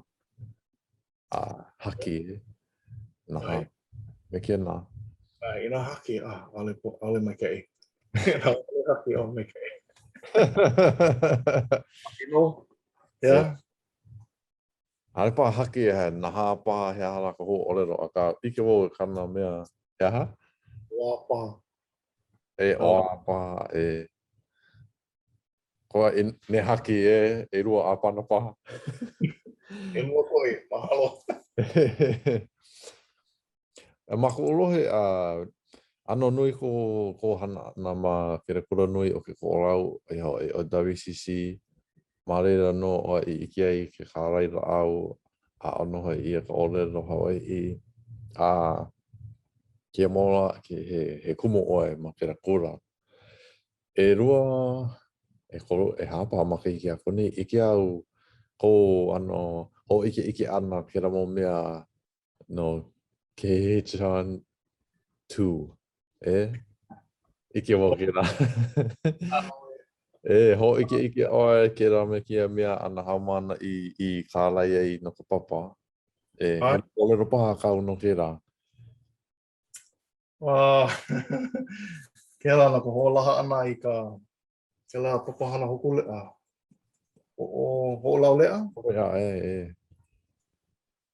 a haki, nahā, me kēnā. A inā haki, a, ʻaʻole, ʻaʻole maikaʻi. Inā ʻaʻole haki, ʻaʻole maikaʻi. Haki nō? Yeah. ʻAʻole paha haki he nahā paha he aha lā ka huaʻōlelo, akā ʻike wau i kāna mea, he aha? ʻOā paha. E ʻoā paha, e. Koa e ne haki e, ʻelua ʻāpana paha. E mua koe, mahalo. Ma koʻu lohe, ʻano nui ko kou hana ʻana ma kēlā kula nui o ke Koʻolau, ʻo ia hoʻi ʻo WCC. Ma laila nō ʻoe i ʻike ai i ke kālai lāʻau, aʻo nō hoʻi ʻia ka ʻōlelo Hawaiʻi. A kēia mau lā, he, he kumu ʻoe ma kēlā kula. ʻElua, ʻekolu, ʻehā paha makahiki aku nei, ʻike au kou ʻano hōʻikeʻike ʻana kēlā mau mea no KHON 2, e? ʻIke wau kēlā. E, hōʻikeʻike ʻoe kēlā me kēia mea a nā haumāna i, i kālai ai no ka papa. E, he ʻōlelo paha kāu no kēlā. Uh, kēlā no ka hoʻolaha ʻana i ka kēlā papahana Hōkūleʻa. Hoʻo, hoʻolauleʻa? Hoʻolauleʻa, e, e.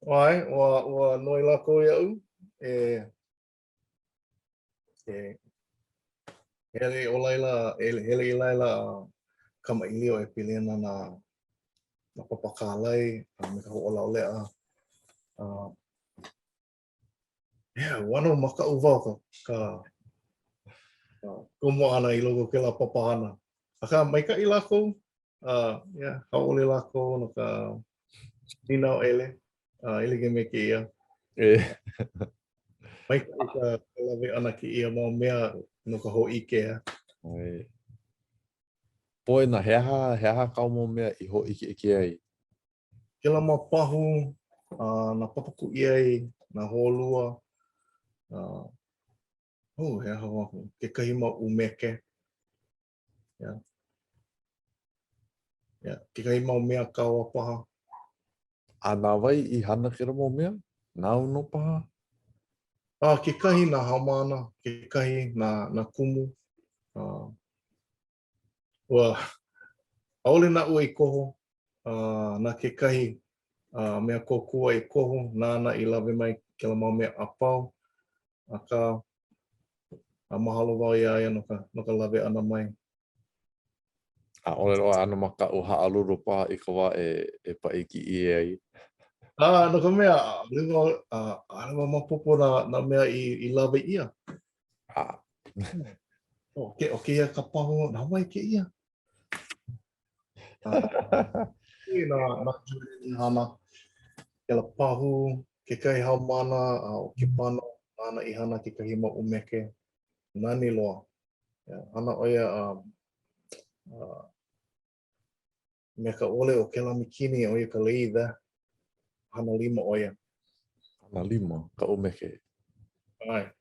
ʻAe, ua, ua noi lākou iaʻu e, e hele o laila, e hele i laila a kamaʻilio e pili ana nā, nā papa kālai a me ka hoʻolauleʻa. Uh, Yeah, ua ʻano makaʻu wau ka, ka, ka komo ʻana i loko o kēlā papahana. Akā, maikaʻi lākou, uh, yeah, hauʻoli lākou no ka nīnauele, uh, e like me kēia. E. Maikaʻi ka lawe ʻana kēia mau mea no ka hōʻike. E. Poina, he aha, he aha kāu mau mea i hōʻikeʻike ai? Kēlā mau pahu, uh, nā papa kuʻi ʻai, nā hōlua, uh, oh, he aha aku, kekahi mau ʻumeke. Yeah. Yeah. Kekahi mau mea kaua paha. A na wai i hana kēlā mau mea? Nāu nō paha? Uh, kekahi nā haumāna, kekahi nā, nā kumu. Uh, Ua, ʻaʻole naʻu i koho, uh, na kekahi uh, mea kōkua i koho, nāna i lawe mai kēlā mau mea a pau, akā, a mahalo wau iā ia no ka, no ka lawe ʻana mai. ʻAʻole loa ʻano makaʻu haʻalulu paha i ka wā e, e paʻi kiʻi ai. A, no ka mea, ʻaʻole wau, ʻaʻole wau maopopo nā, nā mea i, i lawe ʻia. A. ʻO ke, ʻo kēia ka pahu, na wai kēia? Nā, nā i hana. Kēlā pahu, kekahi haumāna a ʻo Kepano, nāna i hana kekahi mau ʻumeke. Nani loa. Yeah, hana ʻo ia um, uh, me ka ʻole o kēlā mikini, ʻo ia ka lathe. Hana lima ʻo ia. Hana lima, ka ʻumeke. ʻAe.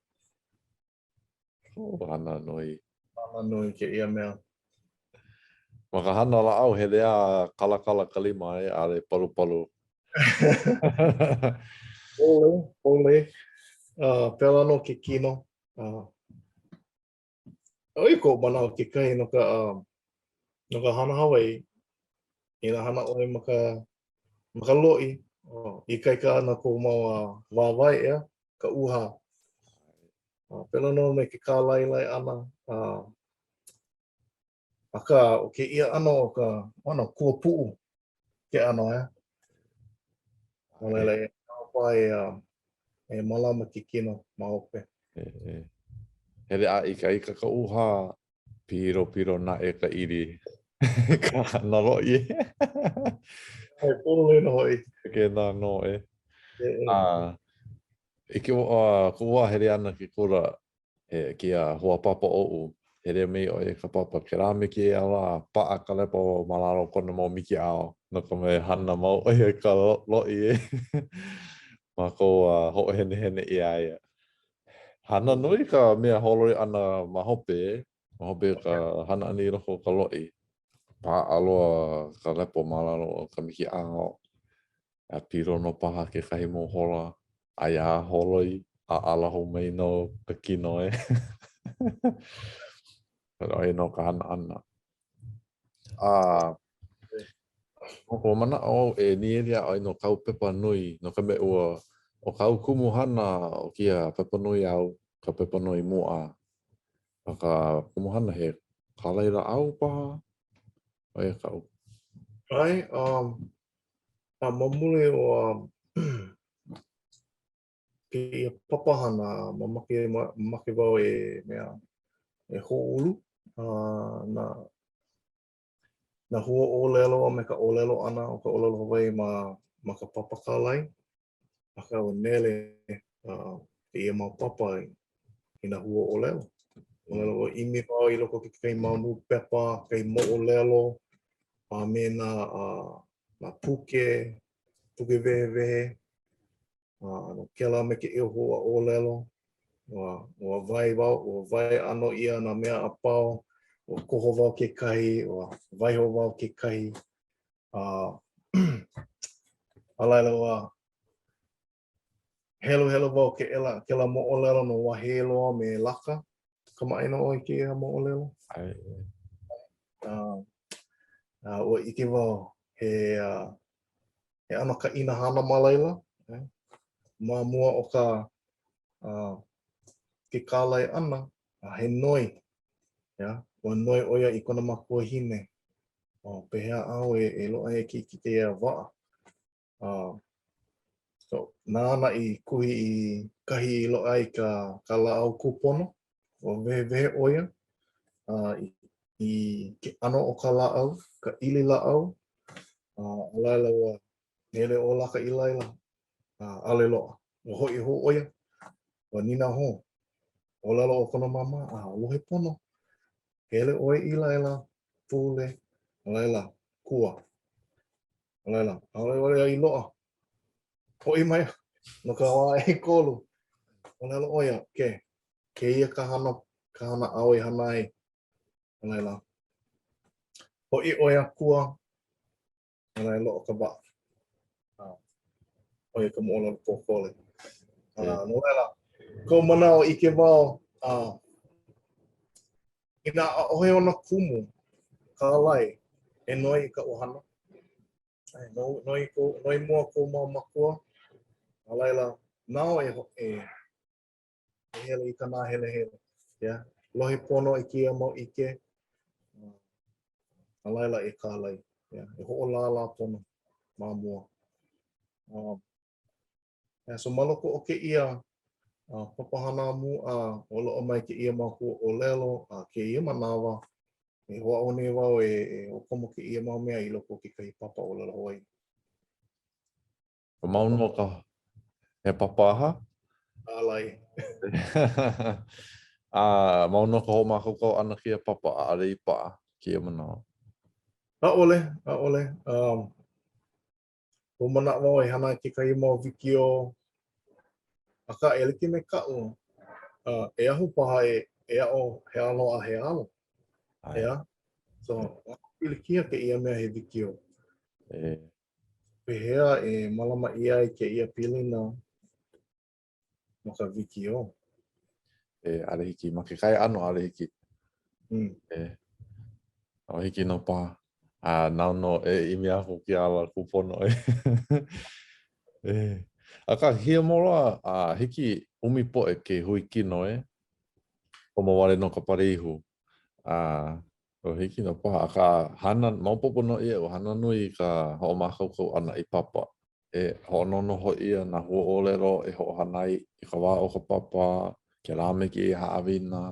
Oh, hana nui. Hana nui kēia mea. Ma ka hana lāʻau, hele a kalakala ka lima, e, ʻaʻole palupalu. ʻOle, ʻole. Uh, pēlā nō ke kino. Uh, ʻo ia koʻu manaʻo kekahi no ka, uh, no ka hana Hawaiʻi. Inā hana ʻoe ma ka, ma ka loʻi, oh, ikaika ana kou mau uh, wāwae, ʻeā, ka ʻūhā. Uh, pēlā nō me ke kālailai ʻana. Uh, akā, ʻo kēia ʻano o ka ʻano kuapuʻu ke ʻano, ʻeā. No laila, e paha e, uh, e mālama ke kino ma hope. E, e. Hele a ikaika ka ʻūhā, Pilopilo naʻe ka ʻili ka hana loʻi. E pōloli nō hoʻi. Kēnā nō e. A i ke uh, koʻu wā hele ana ke kula, he kēia hoa papa oʻu, hele mai ʻo ia i ka papa, kēlā me kēia lā, paʻa ka lepo ma lalo o kona mau mikiʻao, no ka mea hana mau ʻo ia i ka loʻi e. Mākou uh, hoʻohenehene iā ia. Hana nui ka mea holoi ʻana ma hope, ma hope o ka hana ʻana i loko o ka loʻi. Paʻa loa ka lepo ma lalo o ka mikiʻao. A pilo nō paha kekahi mau hola, aia a holoi, ʻaʻala hou mai nō ka kino e. ʻO ia nō ka hana ʻana. A ua manaʻo au e nīele iā ʻoe no kāu pepa nui, no ka mea ua ʻo kāu kumuhana o kēia pepa nui āu, ka pepa noi mua, a ka kumuhana he kālai lāʻau paha, ʻo ia kaʻu. ʻAe, um. A ma muli o kēia papahana, mamake, mamake wau e mea e hoʻoulu nā nā hua ʻōlelo a me ka ʻōlelo ʻana o ka ʻōlelo Hawaiʻi ma ma ka papa kālai. Akā ua nele kēia mau papa i, i nā hua ʻōlelo. ʻŌlelo ua ʻimi wau i loko o kekahi mau nūpepa, kekahi moʻolelo, a me nā, nā puke, puke wehewehe, a no kēlā me kēia hua ʻōlelo, ua, ua wae wau, ua wae ʻano ʻia nā mea a pau, ua koho wau kekahi, ua waiho wau kekahi, a a laila ua heluhelu wau kēlā, kēlā moʻolelo no Wāhieloa me Laka. Kamaʻāina ʻoe i kēia moʻolelo? ʻAe. Uh, uh, ua ʻike wau he, uh, he ʻano kaʻina hana ma laila, eh? Ma mua o ka uh, ke kālai ʻana, uh, he noi, yeah? Ua noi ʻo ia i kona makuahine, oh, pehea au e, e loaʻa ai ke kēia waʻa. Uh, so, nāna i kuhi i kahi i loaʻa ai ka, ka lāʻau kūpono, ua wehewehe ʻo ia uh, i, i ke ʻano o ka lāʻau, ka ʻili lāʻau, uh, a laila ua hele ʻo Laka i laila, uh, ʻaʻole loaʻa. Ua hoʻi hou ʻo ia, ua nīnau hou. ʻŌlelo ʻo kona māmā, a lohe pono, hele ʻoe i laila, pule, a laila, kua. A laila, ʻaʻole ʻo ia i loaʻa. Hoʻi mai no ka wā ʻekolu. ʻŌlelo ʻo ia, ke, kēia ka hana, ka hana āu e hana ai. A laila, hoʻi ʻo ia kua, a laila loaʻa ka waʻa. A, ʻo ia ka moʻolelo pōkole. A, no laila, koʻu manaʻo ʻike wau, a, inā ʻaʻohe ona kumu kālai e noi i ka ʻohana, e noi, noi mua kou mau makua, a laila, nāu e, e, e hele i ka nāhelehele. Yeah? Lohe pono i kēia mau ʻike, a laila e kālai. Yeah? E hoʻolālā pono ma mua. Um, yeah, so ma loko o kēia uh, papahana mu a uh, ua loaʻa mai kēia mau hua ʻōlelo a uh, kēia manawa e hoʻāʻo nei wau e, e hoʻokomo kēia mau mea i loko o kekahi papa ʻōlelo Hawaiʻi. Ua mau nō ka he papa aha? Kālai. A mau nō ka hoʻomākaukau ʻana kēia papa, ʻaʻole i paʻa kēia manawa. ʻAʻole, ʻaʻole. Um, ua manaʻo wau e hana kekahi mau wikiō, akā e like me kaʻu, uh, e aho paha e, e aʻo he alo a he alo. ʻEā? So, pilikia kēia mea he wikiō. E. Pehea e mālama ʻia ai kēia pilina ma ka wikiō? E, ʻaʻole hiki. Ma kekahi ʻano, ʻaʻole hiki. Mm. E, ʻaʻole hiki nō paha. A nāu nō e ʻimi aku ke ala kūpono e. e. Akā, hiamoe loa, a hiki ʻumi poʻe ke hui kino e. Komo wale nō ka pale ihu. A ua hiki nō paha, akā, hana, maopopo nō iaʻu, hana nui ka hoʻomākaukau ʻana i papa. E hoʻononoho ʻia nā huaʻōlelo e hoʻohana ai i ka wā o ka papa, kēlā me kēia haʻawina.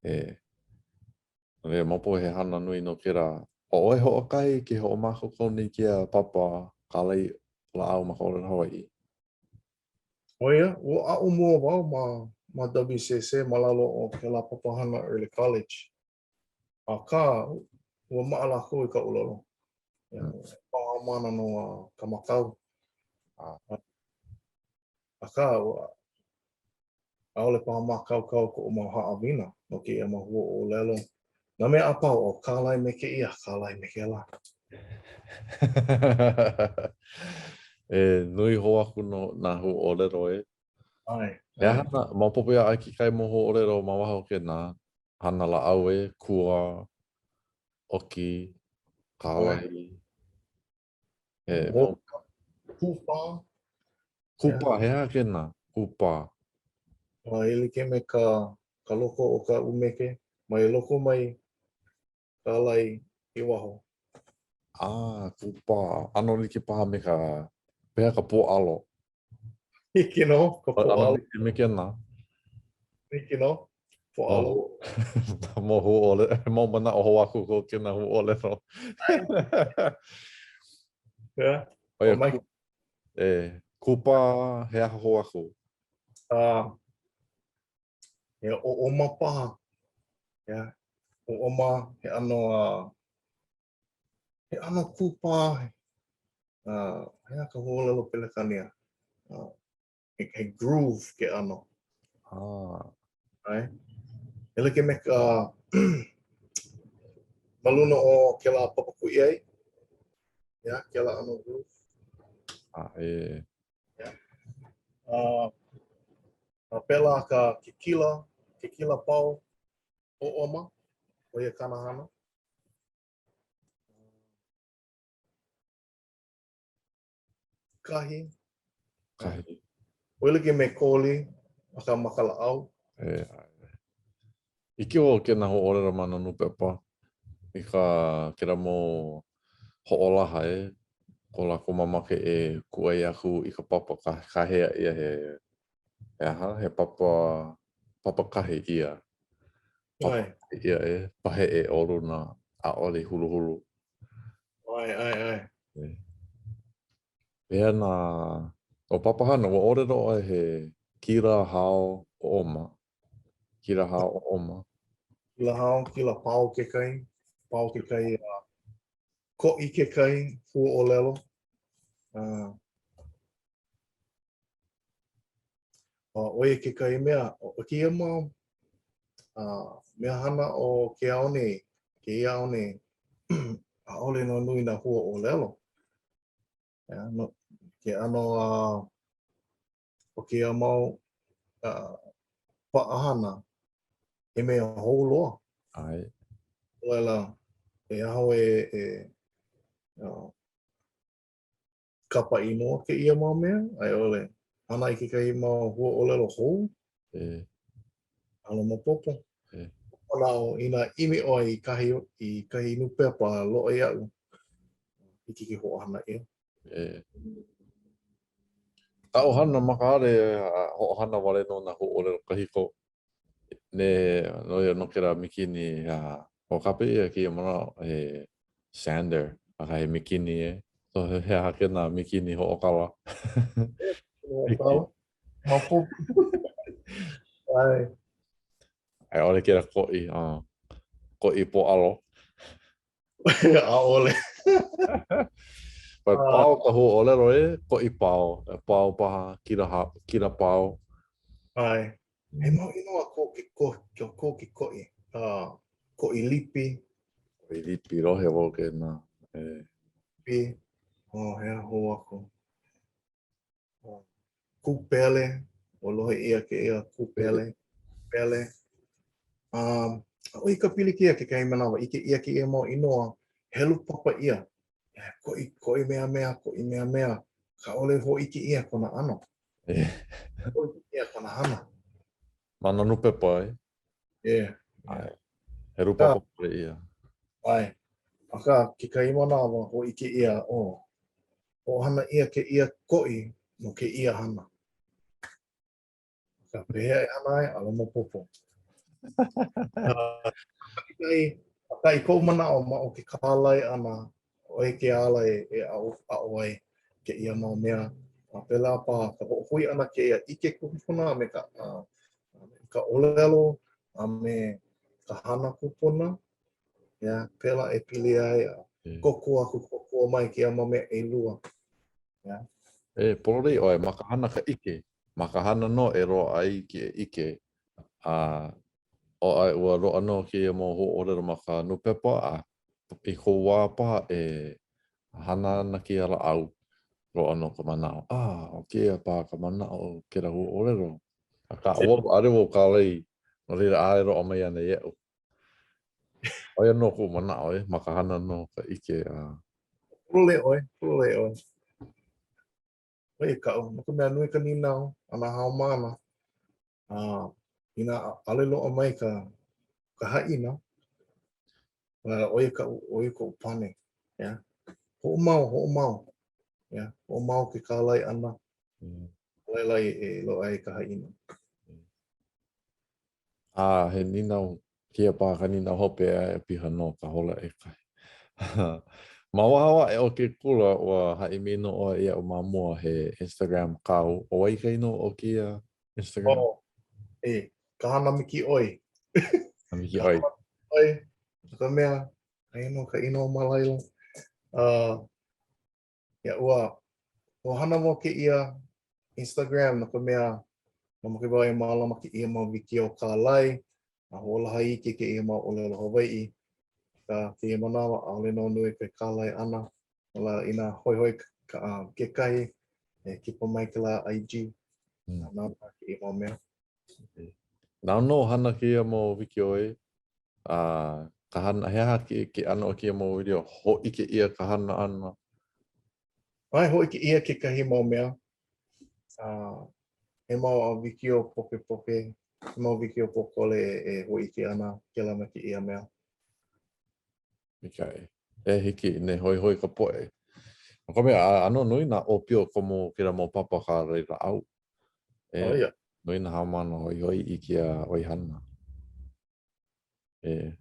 E, no laila, maopopo he hana nui nō kēlā. ʻO ʻoe hoʻokahi ke hoʻomākaukau nei kēia papa kālai lāʻau ma ka ʻōlelo Hawaiʻi. ʻO ia, ua aʻo mua wau ma ma WCC ma lalo o kēlā papahana Early College. Akā, ua maʻa lākou i ka ʻōlelo. Yeah, mau haumāna no ka Makau. Akā, ua ʻaʻole paha mākaukau koʻu mau haʻawina no kēia mau hua ʻōlelo. Nā mea a pau, ʻo kālai me kēia, kālai me kēlā. E nui hou aku nō nā hua ʻōlelo, e. ʻAe. He aha nā, maopopo iā ʻoe kekahi mau hua ʻōlelo ma waho o kēnā hana lāʻau e, kua, ʻoki, kālai. E, Kūpā. Kūpā, he aha kēnā? Kūpā. A e like me ka, ka loko o ka ʻumeke, mai loko mai kālai i waho. Ah, kūpā. ʻAno like paha me ka, pehea ka pōʻalo? Hiki nō, ka pōʻalo. ʻAno like me kēnā. Hiki nō, pōʻalo. Mau huaʻōlelo, mau manaʻo hou aku ko kēnā huaʻōlelo. Yeah. ʻO ia, e, kūpā, he aha hou aku? Uh, he ʻoʻoma paha. Yeah. ʻOʻoma, he ʻano, uh, he ʻano kūpā, uh, he aha ka huaʻōlelo Pelekania? Uh, he, he groove ke ʻano. Ah. ʻAe. E like me ka ma luna o kēlā papa kuʻi ʻai. Yeah, kēlā ʻano groove. Ah, e. Yeah. Uh, a pēlā ka ke kila, ke kila pao ʻoʻoma, ʻo ia kāna hana. Kahi. Kahi. ʻO ia like me koli, akā ma ka lāʻau. E, ʻike wau kēnā huaʻōlelo ma nā nūpepa i ka kēlā mau hoʻolaha e ko lākou mamake e kūʻai aku i ka papa ka kāhea ʻia he he aha he papa papa kahi ʻia papa kahi ʻia e paheʻe ʻo luna ʻaʻole huluhulu. ʻAe, ʻae, ʻae. E. Pehea nā ʻo papahana ua ʻōlelo ʻoe he kila hao ʻoʻoma. Kila hao ʻoʻoma. Kila hao, kila pao kekahi, pao kekahi, uh, koʻi kekahi huaʻōlelo. Uh, ʻo ia kekahi mea, ʻo kēia mau uh, mea hana o ke ao nei, kēia ao nei, ʻaʻole nō nui nā huaʻōlelo. Yeah, no, ke ʻano uh, o kēia mau uh, paʻahana, he mea hou loa. ʻAe. No laila, e aho e, e uh, kapa inoa kēia mau mea, a i ʻole, hana i kekahi mau huaʻōlelo hou? E. ʻAʻole maopopo. E. Manaʻo, inā ʻimi ʻoe i kahi, i kahi nūpepa a loaʻa iaʻu, hiki ke hoʻohana ʻia. E. Kaʻu hana ma ka hale, hoʻohana wale nō nā huaʻōlelo kahiko. Ne, no ia no kēlā mikini, a ua kapa ʻia kēia manawa he sander, akā he mikini e. So he aha kēnā mikini hoʻokala? Hoʻokala? Maopopo. ʻAe. A i ʻole kēlā koʻi, uh, koʻi pōʻalo. ʻAʻole. But pao ka huaʻōlelo e, koʻi pao, pao paha, kila, ha, kila pao. ʻAe. He mau inoa ko ke, ko, ko, ko ke koʻi. Uh, koʻi lipi. Koʻi lipi, lohe wau kēnā. E. Lipi. Oh, he aha hou aku. Kūpele, ua lohe ʻia kēia kūpele, pele. Um, ʻo ia ka pilikia kekahi manawa, ʻike ʻia kēia mau inoa, helu papa ʻia. Koʻi, koʻi mea mea, koʻi mea mea, ʻaʻole hōʻike ʻia kona ʻano. Hōʻike ʻia kona hana. Ma nā nūpepa, e? Yeah. ʻAe. Helu papa wale ʻia. ʻAe. Akā, kekahi manawa, hōʻike ʻia, oh, hoʻohana ʻia kēia koʻi no kēia hana. Akā, pehea e hana ai, ʻaʻole maopopo. Akā, i koʻu manaʻo ma o ke kālai ʻana, ʻo ia ke ala e, e aʻo, aʻo ai kēia mau mea. A pēlā paha ka hoʻohui ʻana kēia ʻike kupuna a me ka, a, a me ka ʻōlelo a me ka hana kupuna. Yeah, pēlā e pili ai a kōkua aku, kōkua mai kēia mau mea ʻelua. Yeah. E, pololei ʻoe, ma ka hana ka ʻike. Ma ka hana nō e loaʻa ai kēia ʻike. A ʻo, a ua loaʻa nō kēia mau huaʻōlelo ma ka nūpepa, a i kou wā paha e hana ana kēia lāʻau, loaʻa nō ka manaʻo, a, ʻo kēia paha ka manaʻo o kēlā huaʻōlelo. Akā, ua, ʻaʻole wau kālai, no laila ʻaʻole loaʻa mai ana iaʻu. ʻO ia nō koʻu manaʻo, e, ma ka hana nō ka ʻike a. Pololei ʻoe, pololei ʻoe. ʻO ia kaʻu, no ka mea nui ka nīnau a nā haumāna, a inā ʻaʻole loaʻa mai ka, ka haʻina, ʻo ia kaʻu, ʻo ia koʻu pane, yeah. Hoʻomau, hoʻomau. Yeah, hoʻomau ke kālai ʻana. Mm. Laila e, e loaʻa ai ka haʻina. A he nīnau, kēia paha ka nīnau hope a e piha nō ka hola ʻekahi. Ma waho aʻe o ke kula, ua haʻi mai nō ʻoe iaʻu ma mua he Instagram kāu. ʻO wai ka inoa o kēia Instagram? Oh, e, ka hana mikiʻoi. Ka mikiʻoi. ʻoi, no ka mea, aia nō ka inoa ma laila. Uh, yeah, ua, ua hana wau kēia Instagram no ka mea, mamake wau e mālama kēia mau wikiō kālai, a hoʻolaha iki kēia mau ʻōlelo Hawaiʻi. Akā, kēia manawa, ʻaʻole nō nui ke kālai ʻana. No laila, inā hoihoi ka, uh, kekahi, e kipa mai kēlā IG, mm. a nānā kēia mau mea. Nāu nō hana kēia mau wikiō e? A ka hana, he aha ke, ke ʻano o kēia mau video? Hōʻike ʻia ka hana ʻana? ʻAe, hōʻike ʻia kekahi mau mea. Uh, he mau wikiō pokepoke, he mau wikiō pōkole e, e hōʻike ana kēlā me kēia mea. Maikaʻi. E hiki, ne hoihoi ka poʻe. No ka mea, ʻano nui nā ʻōpio komo kēlā mau papa kālai lāʻau. E, oh, yeah. Nui nā haumāna hoihoi i kēia ʻoihana. E,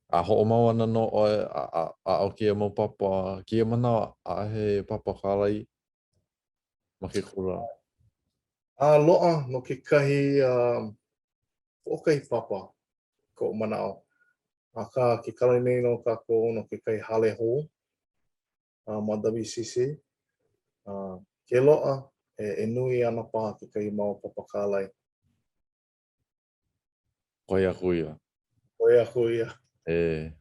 a hoʻomau ana nō ʻoe a, a, a ʻo kēia mau papa, kēia manawa, ʻaʻohe papa kālai ma ke kula. A loaʻa no kekahi, uh, hoʻokahi papa koʻu manaʻo. Akā, ke kālai nei nō kākou no kekahi hale hou uh, ma WCC. Uh, ke loaʻa, e, e nui ana paha kekahi mau papa kālai. Koe aku ia. Koe aku ia. E.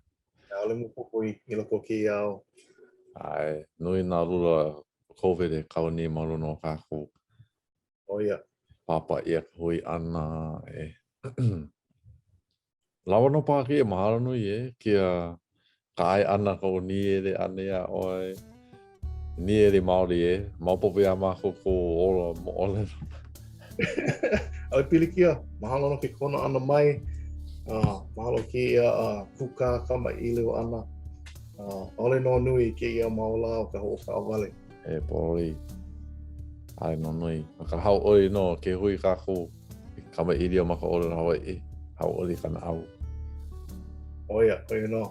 ʻAʻole maopopo i, i loko o kēia au. ʻAe, nui nā lula COVID e kau nei ma luna o kākou. ʻO ia. Pāpā ʻia ka hui ʻana e. Lawa nō paha kēia, mahalo nui e, kēia ka ʻae ʻana ka nīele ʻana iā ʻoe. Nīele maoli e, maopopo iā mākou kou ola moʻolelo. ʻAʻole pilikia, mahalo no ke kono ʻana mai, uh, mahalo kēia uh, kūkā kamaʻilio ʻana. Uh, ʻaʻole nō nui kēia mau lā o ka hoʻokaʻawale. E poli. ʻAe nō nui. No ka hauʻoli nō ke hui kākou i kamaʻilio ma ka ʻōlelo Hawaiʻi. Hauʻoli ka naʻau. ʻO ia, ʻo ia nō.